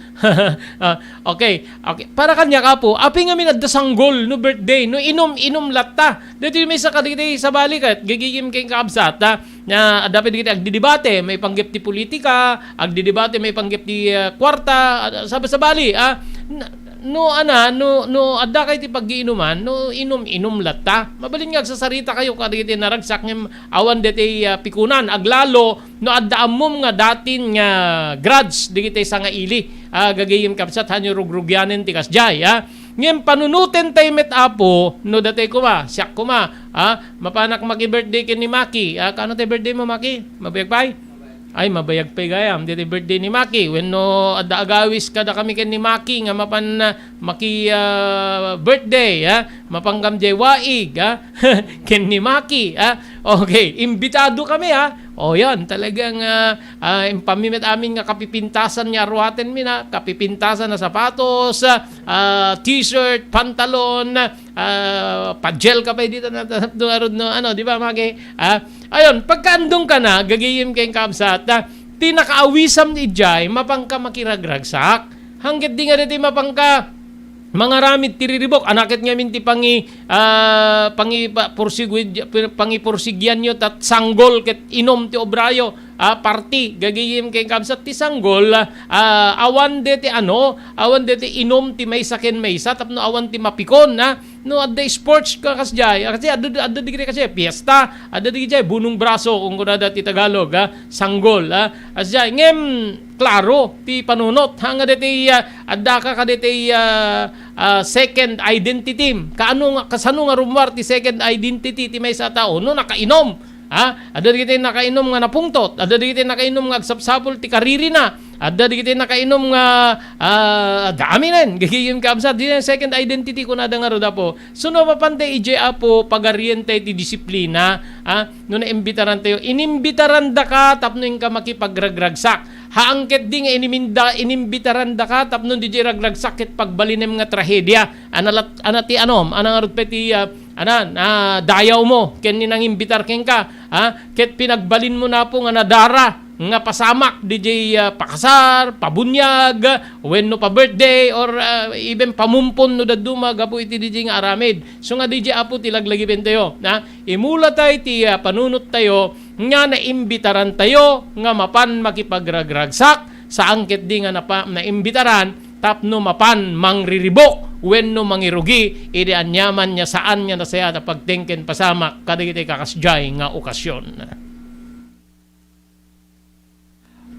Ah, okay, okay. Para kaniak, Apo, apay ngamin adda sanggol no birthday, no inom-inom latta. Daytoy maysa kadagiti sabali ket gagayem ken kaabsat, ah, nga adda pay dagiti agdidibate, maipanggep ti politika, agdidibate, maipanggep ti, ah, kuarta, ah, sab-, sabali, ah, n-, no, ana, no, no adda kay ti paggiinuman, no inom-inom latta. Mabalin nga agsasarita kayo kadagiti naragsak ngem awan daytoy, ah, pikunan, aglalo, no adda ammom nga datin nga grudge dagiti sangaili, ah, gagayem kabsat, hanyo rugrugianen ti kasdiay, ah. Ngem panunoten tayo met, Apo, no datay koma, siak koma, ah, mapanak maki-birthday ken ni Maki. Ah, kaano tay birthday mo, Maki? Mabiag pay? Ay, mabayag pay gayam, diti birthday ni Maki. Wenno adda agawis kada kami ken ni Maki nga mapan, ah, maki, ah, birthday, ah, mapankam jay waig, ah, ken ni Maki, ah. Okay, imbitado kami, ah. O, yan, talagang, ah, ah, impami met amin nga kapipintasan nga aruaten mi na, kapipintasan a sapatos, ah, ah, t-shirt, pantalon, ah, pajel ka pay dita na, na, no, arud no, ano, di ba, Maki? Ah, ayon, pagkaandong ka na, gagayem ken kabsat, ah, ti nakaawisam idiay, mapanka makiragragsak. Hangget di nga daytoy mapanka mangaramid ti riribuk. Ania ket ngamin ti pangi-, ah, pangi-, pa-, pursiguid-, pangipursigianyo ta sanggol ket inom ti obrayo. Ah, party, gagayem ken kabsat ti sanggol, ah, awan deti ano, awan deti inom ti maysa ken maysa tapno awan ti mapikon, ah. No adda sports ka kasdiay, ah, kasi adda, adda dagiti kasi fiesta, adda dagiti bunong braso, kung kunada ti Tagalog, ah, sanggol, ah. Kasdiay, ngem, klaro ti panunot, ha, nga deti, ah, adda ka kadeti, ah, ah, second identity. Kaano nga, kasano nga rummuar ti second identity ti maysa a tao? No nakainom, ha? Adda dagiti nakainom nga napungtot, adda dagiti nakainom nga agsapsapul ti karirina, adda dagiti nakainom nga, ah, daamin, gagayem kabsat, di second identity kunada ngarud, Apo. So, no, mapantay idiay, Apo, pagarientayo ti disiplina, ha? No naimbitarantayo, inimbitarandaka tapno inka makipagragragsak. Haan ketdi nga iniminda-, inimbitarandaka tapno didiay ragragsak ket pagbalinem nga trahedia. Ana lat-, ana ti anom, ana ngarud pay ti, ah, ana, ah, dayawmo ken ni nangimbitar kenka, ha? Ket pinagbalinmo, Apo, nga nadara nga pasamak didiay, ah, pakasar, pabuniag, wenno pa-birthday, or, ah, even pamumpon no dadduma gapu iti didiay nga aramid. So nga didiay, Apo, ti laglagipentayo, ha? Imulatay ti, ah, panunottayo nga naimbitarantayo nga mapan makipagragragsak, saan ketdi nga napa-, naimbitaran tapno mapan mangriribuk wenno mangirugi idi aniaman nga saan nga nasayaat a pagteng ken pasamak kadagiti kakasdiay nga okasion.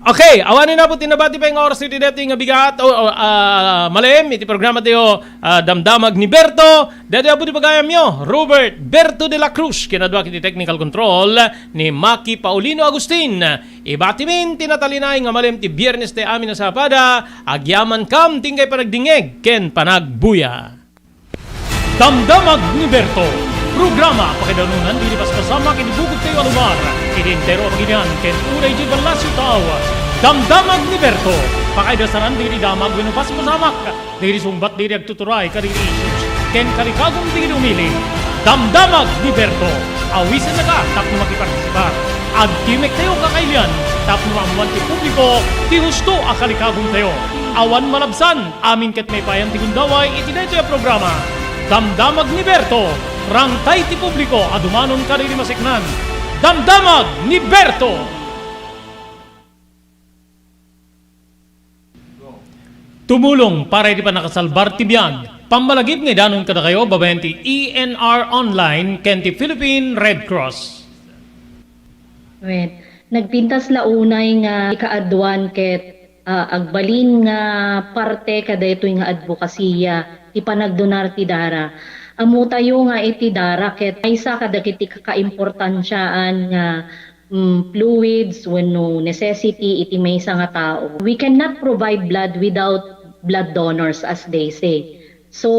Okay, awanen, Apo, ti nabati pay nga oras iti daytoy nga bigat, o, o, ah, malem iti programa tayo, ah, Damdamag ni Berto. Daytoy, Apo, ti pagayamyo, Robert Berto de la Cruz, kinadua iti technical control ni Maki Paulino Agustin. Ibatimin ti natalinaed nga malem ti Biernes ti amin a sapada, agyamankam ti inkay panagdingngeg ken panagbuya. Damdamag ni Berto, programa pakaidanunan dagiti paspasamak iti bukod tayo a lugar, iti entero a pagilian ken unay iti ballasiw taaw. Damdamag ni Berto, pakaidasanan dagiti damag wenno paspasamak, dagiti sungbat dagiti agtuturay kadagiti issues ken kalikagum dagiti umili. Damdamag ni Berto, awisennaka tapno makipartisipar. Agtimek tayo kakailian. Tapno maammuan ti publiko ti husto a kalikagontayo. Awan malabsan, amin ket maipayan ti gundaway iti daytoy a programa. Damdamag ni Berto, rangtay ti publiko a dumanon kadagiti maseknan. Damdamag ni Berto! Tumulong para iti pannakasalbar ti biag. Pammalagip nga idanon kadakayo babaen ti E N R Online ken ti Philippine Red Cross. Wen, nagpintas la unay nga ikaaduan ket, ah, agbalin nga parte kadaytoy nga adbokasiya ti panagdonar ti dara. Ammotayo nga iti dara ket maysa kadagiti kakaimportansiaan nga, mm, fluids wenno necessity iti maysa nga tao. We cannot provide blood without blood donors, as they say. So,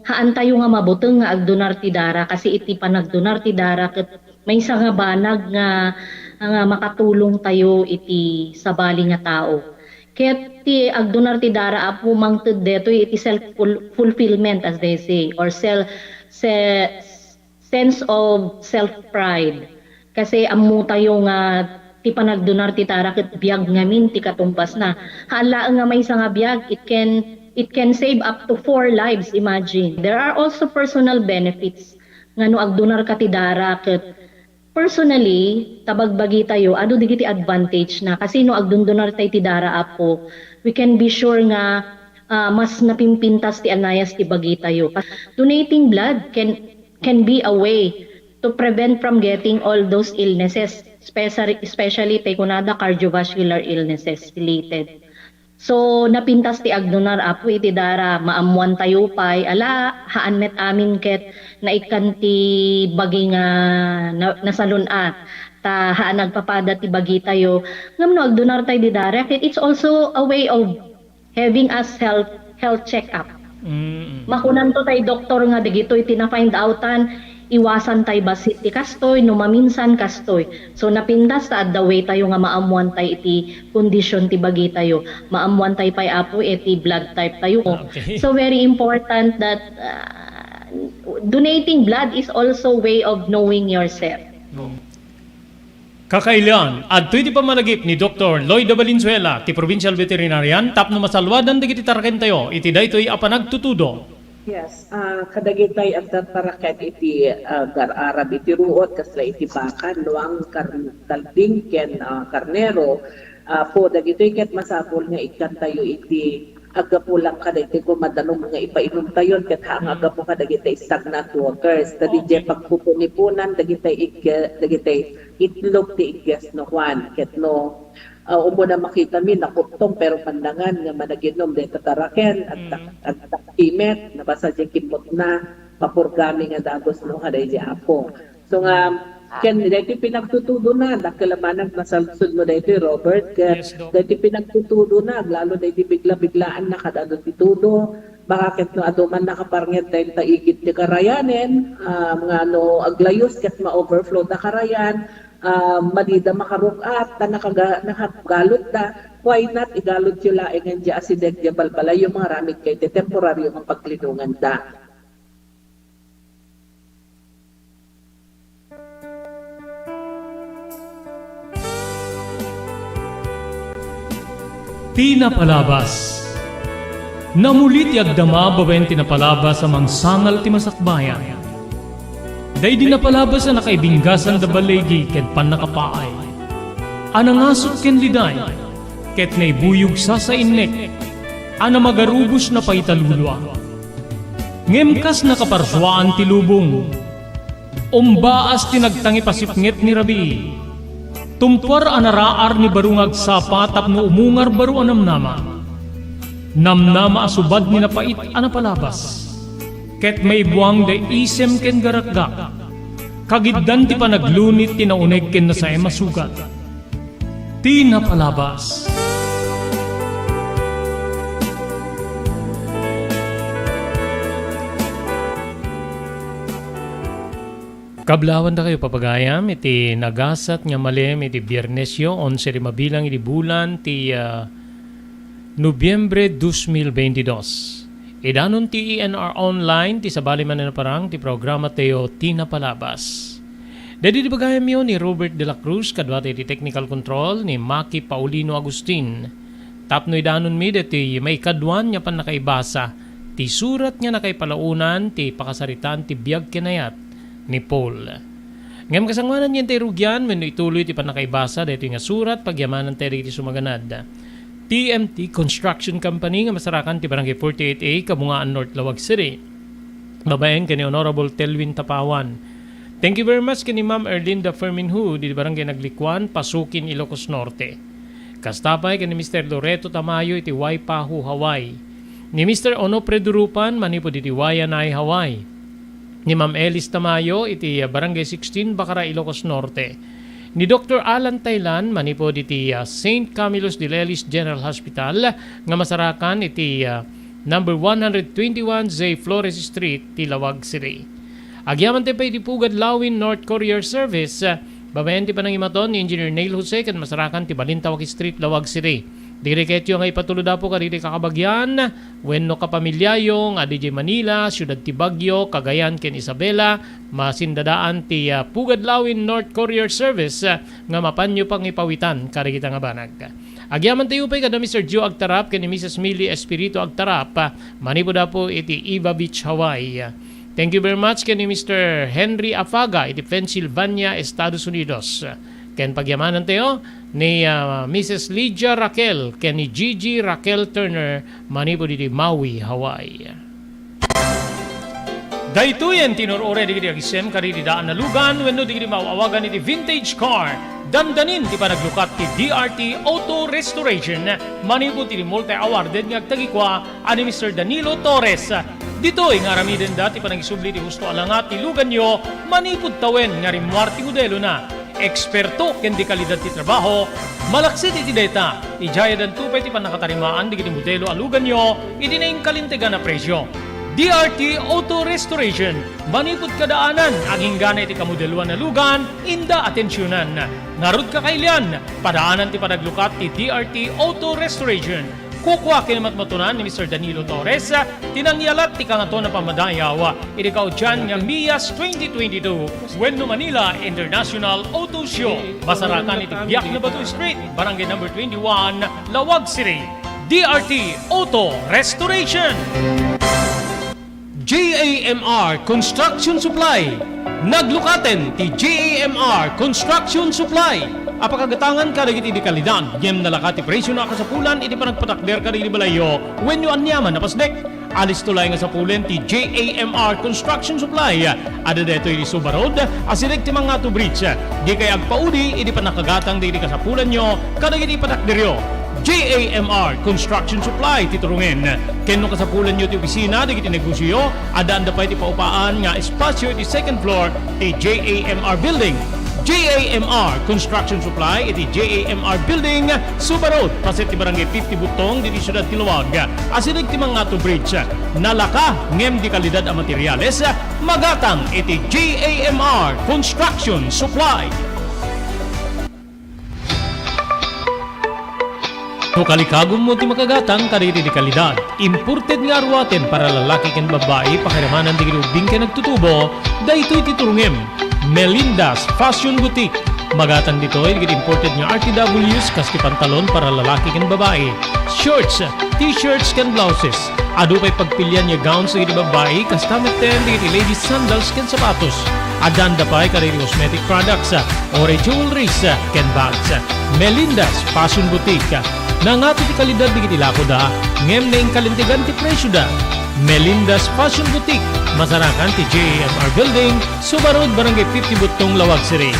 haantayo nga mabuteng nga agdonar ti dara, kasi iti panagdonar ti dara ket maysa nga banag nga, nga makatulongtayo iti sabali nga tao. Ket ti agdonar ti dara, Apo, mangted detoy iti self ful-, fulfillment, as they say, or sel-, se-, sense of self-pride. Kasi ammotayo nga ti panagdonar ti dara ket biag ngamin ti katumbasna. Haan laeng nga maysa nga biag, it can, it can save up to four lives, imagine. There are also personal benefits nga no agdonarka ti dara ket personally, ta bagbagitayo, adu dagiti advantage na. Kasi no agdondonartay ti dara, Apo, we can be sure nga, ah, mas napimpintas ti anayas ti bagitayo. Donating blood can, can be a way to prevent from getting all those illnesses, especially, especially tay kunada cardiovascular illnesses related. So, napintas ti agdonar, Apo, iti dara, maammoantayo pay, ala, haan met amin ket naikkan ti bagi nga na-, nasalun-at, ta haan agpapada ti bagitayo. Ngem no agdonartay di dara, ket it's also a way of having us health, health check-up. Mm. Makunanto tay doktor nga dagitoy ti na-find outan, iwasan tay bassit ti kastoy, no maminsan kastoy. So, napintas ta adda way tayo nga maammuan tay iti kondisyon ti bagitayo. Maammuan tay pay, Apo, iti blood type tayo. Okay. So, very important that, uh, donating blood is also way of knowing yourself. Mm. Kakailian, adtoy ti pammalagip ni Doktor Lloyda Valenzuela, ti provincial veterinarian, tapno masalwadan dagiti tarakentayo iti daytoy a panagtutudo. Yes, ah, kadagitay adda taraken iti, ah, agar-arab iti ruot, kasla iti baka, luang, kar-, kalding, ken, ah, karnero. Ah, po, dagitoy ket masapul nga ikkantayo iti aggapu lang kadagiti koma danum nga ipainumtayon ket haan nga aggapu kadagiti stagnant waters. Ta didiay pagpupunipunan dagiti igge-, dagiti itlog ti igges no kuan, ket no, ah, umuna makitami, nakuptong, pero pandangan nga managinum dayta taraken, agtak-, agtakki met, nabasa diay kimmutna, papurgami nga dagus no kadaydi Apo. So nga, ken daytoy pinagtutudona, dakkel a banag nasalsudmo daytoy, Robert, ket daytoy pinagtutudona, aglalo daytoy bigla-biglaan na kad-adu ti tudo, baka ket no adu man nakaparnged dayta igid ti karayanen, ah, nga no aglayus ket ma-overflow da karayan, ah, madida makarug-at, ta nakaga-, nakagalutda, why not igalutyo laengen diay asideg diay balbalayyo nga aramidkayo iti temporario nga paglinonganda. Ti napalabas. Namuli ti agdama babaen ti napalabas a mangsangal ti masakbayan. Daydi napalabas a nakaibinggasan da baligi ken pannakapaay. A nangasut ken liday, ket naibuyog sasainnek, a namagarubos na pay talulua. Ngem kas nakaparsuaan ti lubong, umbaas ti nagtangipasipnget ni rabii. Tumpuar a naraar ni baro nga agsapa tapno umungar baro a namnama. Namnama a subad ni napait a napalabas. Ket maibuang da isem ken garakgak. Kagiddan ti panaglunit ti nauneg ken nasaem a sugat. Ti napalabas. Kablaawan dakayo, papagayam, iti nagasat nga malem iti Biernesyo, onse ti mabilang iti bulan ti, ah, Nobyembre dos mil beintidos. Idanon ti E N R Online, ti sabali manen a parang ti programa tayo, Ti Napalabas. Daydi ti bagayamyo ni Robert de la Cruz, kaduata iti technical control ni Maki Paulino Agustin. Tapno idanonmi daytoy maikaduan nga pannakaibasa ti surat nga nakaipalaonan ti pakasaritaan ti biag ken ayat ni Paul. Ngem kasangoanan nga intay rugian wenno ituloy ti pannakaibasa daytoy nga surat, pagyamanantayo dagiti sumaganad. T M T Construction Company nga masarakan ti Barangay forty-eight A, Kabungaan North, Laoag City. Babaen ken ni Honorable Telwin Tapawan. Thank you very much ken ni Ma'am Erlinda Ferminhu, di Barangay Naglikuan, Pasukin, Ilocos Norte. Kasta pay ken ni Mister Loreto Tamayo iti Waipahu, Hawaii. Ni Mister Onofre Durupan manipud iti Waianae, Hawaii. Ni Ma'am Elis Tamayo iti, ah, Barangay sixteen, Bacara, Ilocos Norte. Ni Doktor Alan Taylan manipud iti, ah, Saint Camillus de Lelis General Hospital nga masarakan iti, ah, number one hundred twenty-one J Flores Street, ti Laoag City. Agyamantay pay iti Pugad Lawin North Courier Service, ah, babaen ti panangimaton ni Engineer Neil Jose ken masarakan ti Balintawak Street, Laoag City. Diri ketyo nga ipatulod, Apo, kadagiti kakabagian wenno kapamiliayo nga adi idiay Manila, Siudad ti Baguio, Cagayan ken Isabela, masindadaan ti, ah, Pugad Lawin North Courier Service, ah, nga mapanyo pangipawitan kadagita nga banag. Agyamantayo pay kada Mister Gio Agtarap ken ni Missus Millie Espiritu Agtarap, ah, manipud, Apo, iti Iva Beach, Hawaii. Thank you very much ken ni Mister Henry Afaga iti Pennsylvania, Estados Unidos. Ken pagyamanantayo ni, ah, Missus Lydia Raquel ken ni Gigi Raquel Turner manipud iti Maui, Hawaii. Daytoyen ti inur-uray dagiti agisem kadagiti daan a lugan wenno dagiti maaw-awagan iti vintage car. Dandanin ti panaglukat ti D R T Auto Restoration manipud iti multi-awarded nga agtagikua a ni Mister Danilo Torres. Ditoy nga aramidenda ti panangisubli ti husto a langa ti luganyo manipud tawen nga rimmuar ti modelona. Eksperto ken de kalidad ti trabaho. Malaksid iti dayta, idiay addanto pay ti pannakatarimaan dagiti modelo a luganyo iti nainkalintegan a presio. D R T Auto Restoration, manipud kadaanan, agingga iti kamodeloan a lugan, inda atensionan. Ngarud, kakailian, padaanan ti panaglukat ti D R T Auto Restoration. Kukua ken matmatunan ni Mister Danilo Torres ti nangyalat ti Kangatoan a Pammadayaw iti kaudian nga MIAS twenty twenty-two wenno Manila International Auto Show. Masarakan iti Biak na Bato Street, Barangay Number twenty-one, Laoag City. D R T Auto Restoration. J A M R Construction Supply. Naglukaten ti J A M R Construction Supply a pakagatangan kadagiti de kalidad ngem nalaka ti presiona a kasapulan iti panagpatakder kadagiti balayyo wenno aniaman a pasdek. Alisto laeng a sapulen ti J A M R Construction Supply. Adda daytoy iti Suba Road, asideg ti Mangato Bridge. Dikay agpaudi iti pannakagatang dagiti kasapulanyo kadagiti ipatakderyo. J A M R Construction Supply ti turongen. Ken no kasapulanyo ti opisina dagiti negosioyo, addaanda pay ti paupaan nga espasio iti second floor ti J A M R Building. J A M R Construction Supply iti J A M R Building, Suba Road, paset ti Barangay fifty Buttong, ditoy siudad ti Laoag, asideg ti Mangato Bridge. Nalaka ngem de kalidad a materiales, magatang iti J A M R Construction Supply. No kalikagummo ti makagatang kadagiti de kalidad, imported nga aruaten para lalaki ken babbai, pakiramanan dagiti ubbing ken agtutubo, daytoy ti turongem. Melinda's Fashion Boutique. Magatang ditoy dagiti imported nga R T Ws kas ti pantalon para lalaki ken babbai, shorts, t-shirts ken blouses. Adu pay pagpilian nga gowns dagiti babbai, kasta metten dagiti ladies sandals ken sapatos. Addaanda pay kadagiti cosmetic products, uri jewelries, ken bags. Melinda's Fashion Boutique. Nangato ti kalidad dagiti lakoda, ngem nainkalintegan ti presioda. Melinda's Fashion Boutique, masarakan ti J A M R Building, Suba Road, Barangay fifty Buttong, Laoag City.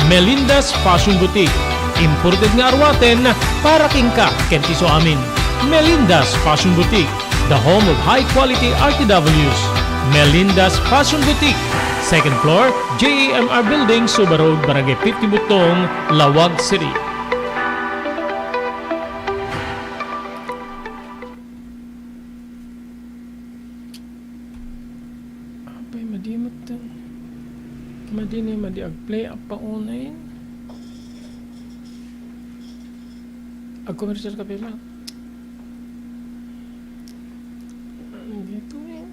Melinda's Fashion Boutique, imported nga aruaten para kenka ken ti isuamin. Melinda's Fashion Boutique, the home of high quality R T Ws. Melinda's Fashion Boutique, second floor, J A M R Building, Suba Road, Barangay fifty Buttong, Laoag City. Apay, madi met ten. Madi ni, madi ag-play, apa online? Ag-commercial ka pala. Dito eh.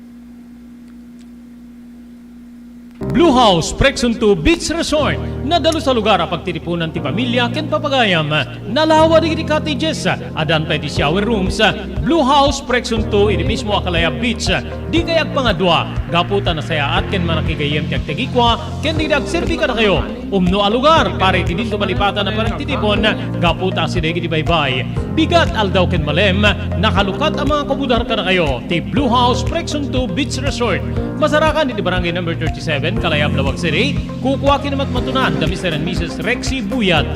Blue House Prexon two Beach Resort. Nadalus a lugar a pagtitipunan ti pamilia ken papagayam. Nalawa dagiti cottages. Addan pay ti shower rooms. Blue House Prexon two iti mismo a Kalayab Beach. Dikay agpangadua gapu ta nasayaat ken manakigayyem ti agtagikua ken dagiti agserbi kadakayo. Umno a lugar para iti dinto malipatan a panagtitipon gapu ta asideg iti baybay. Bigat, aldaw ken malem, nakalukat a mangakubudar kadakayo ti Blue House Prexon two Beach Resort. Masarakan iti Barangay Number thirty-seven, Kalayab, Laoag City. Kukua ken matmatunan da Mister and Missus Rexy Buyat.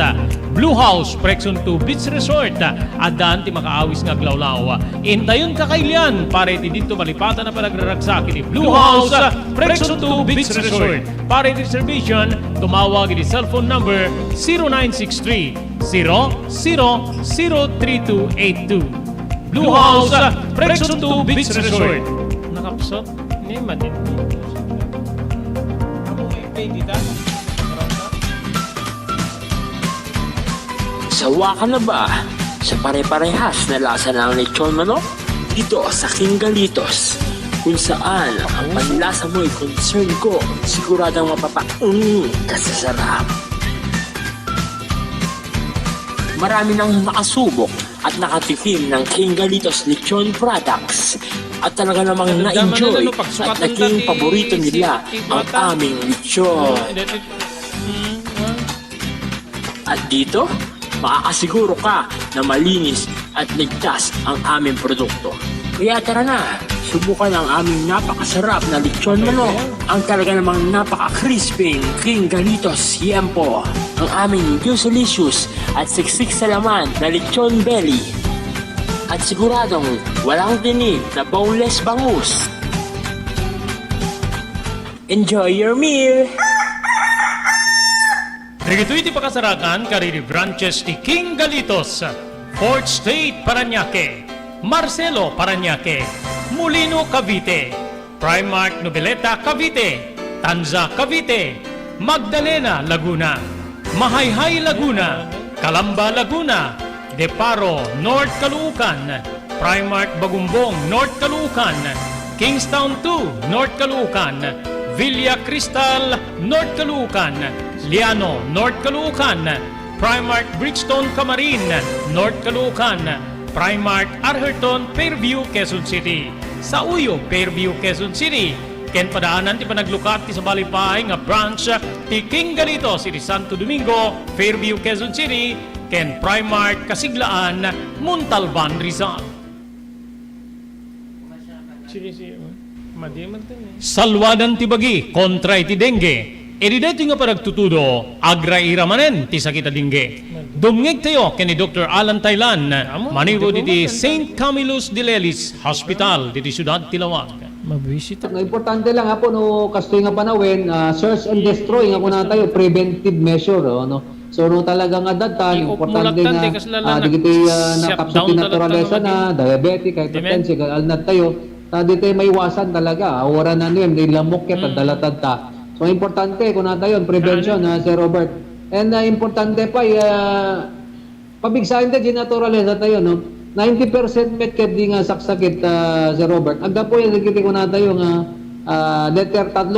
Blue House Prexon two Beach Resort. Addan ti makaawis nga aglawlaw. Intayon kakailian para iti dinto malipatan a panagraragsak iti Blue House Prexon two Beach Resort. Para iti reservation, tumawag iti cellphone number zero nine six three, zero zero zero three two eight two. Blue House Prexon two Beach Resort. Nakapsot? Ni Madin. Sawa ka na ba sa pare-parehas na lasa ng lechon manok? Dito sa King Galitos, kung saan ang panlasa mo'y concern ko, siguradong mapapa-, mm, ka sa sarap. Marami nang nakasubok at nakatikim ng King Galitos Lechon Products at talaga namang na-enjoy at naging paborito nila ang aming lechon. At dito, makakasiguro ka na malinis at ligtas ang aming produkto. Kaya tara na, subukan ang aming napakasarap na lechon manok, ang talaga namang napaka-crispy King Galitos Siempo, ang aming juicylicious at siksik sa laman na lechon belly. At siguradong walang tinik na boneless bangus. Enjoy your meal! Dagitoy ti pakasarakan kadagiti branches ti King Galitos, Fourth Street, Parañaque, Marcelo, Parañaque, Molino, Cavite, Primark Noveleta, Cavite, Tanza, Cavite, Magdalena, Laguna, Mahayhay, Laguna, Calamba, Laguna, Deparo, North Caloocan, Primark Bagumbong, North Caloocan, Kingstown two, North Caloocan, Villa Cristal, North Caloocan, Liano, North Caloocan, Primark Brixton, Camarin, North Caloocan, Primark Arherton, Fairview, Quezon City. Sa Uyo, Fairview, Quezon City. Ken padaanan ti panaglukat ti sabali pay nga branch ti King Galitos iti Santo Domingo, Fairview, Quezon City, ken Primark Kasiglaan, Montalban, Rizal. Sige, sige. Madi man to, eh. Salwadan ti bagi kontra iti dengue. Idi daytoy nga panagtutudo, agraira manen ti sakit a dengue. Dumngegtayo ken ni Doktor Alan Taylan, manipud iti Saint Camillus de Lelis Hospital, diti siudad ti Laoag. Mabwisit. Nga importante lang, apo, no, kastoy nga panawen, ah, search and destroy nga kunatayo, preventive measure, oh, no? So, no, talaga nga adda, importante nga, ah, dagiti, ah, nakapsut ti naturalesa na, diabetic, hypertensive, alnad tayo, ta ditoy maiwasan talaga, ah, wara na nuem, di lamok ket, mm, adda latad ta. So, importante, kunatayo, prevention, ah, Sir Robert. And, ah, importante pay, ah, pabigsaen ta, di naturalesa tayo, no? Ninety percent met ket di nga saksakit, ah, Sir Robert. Aggapu yan, dagiti kunatayo nga, ah, letter tatlo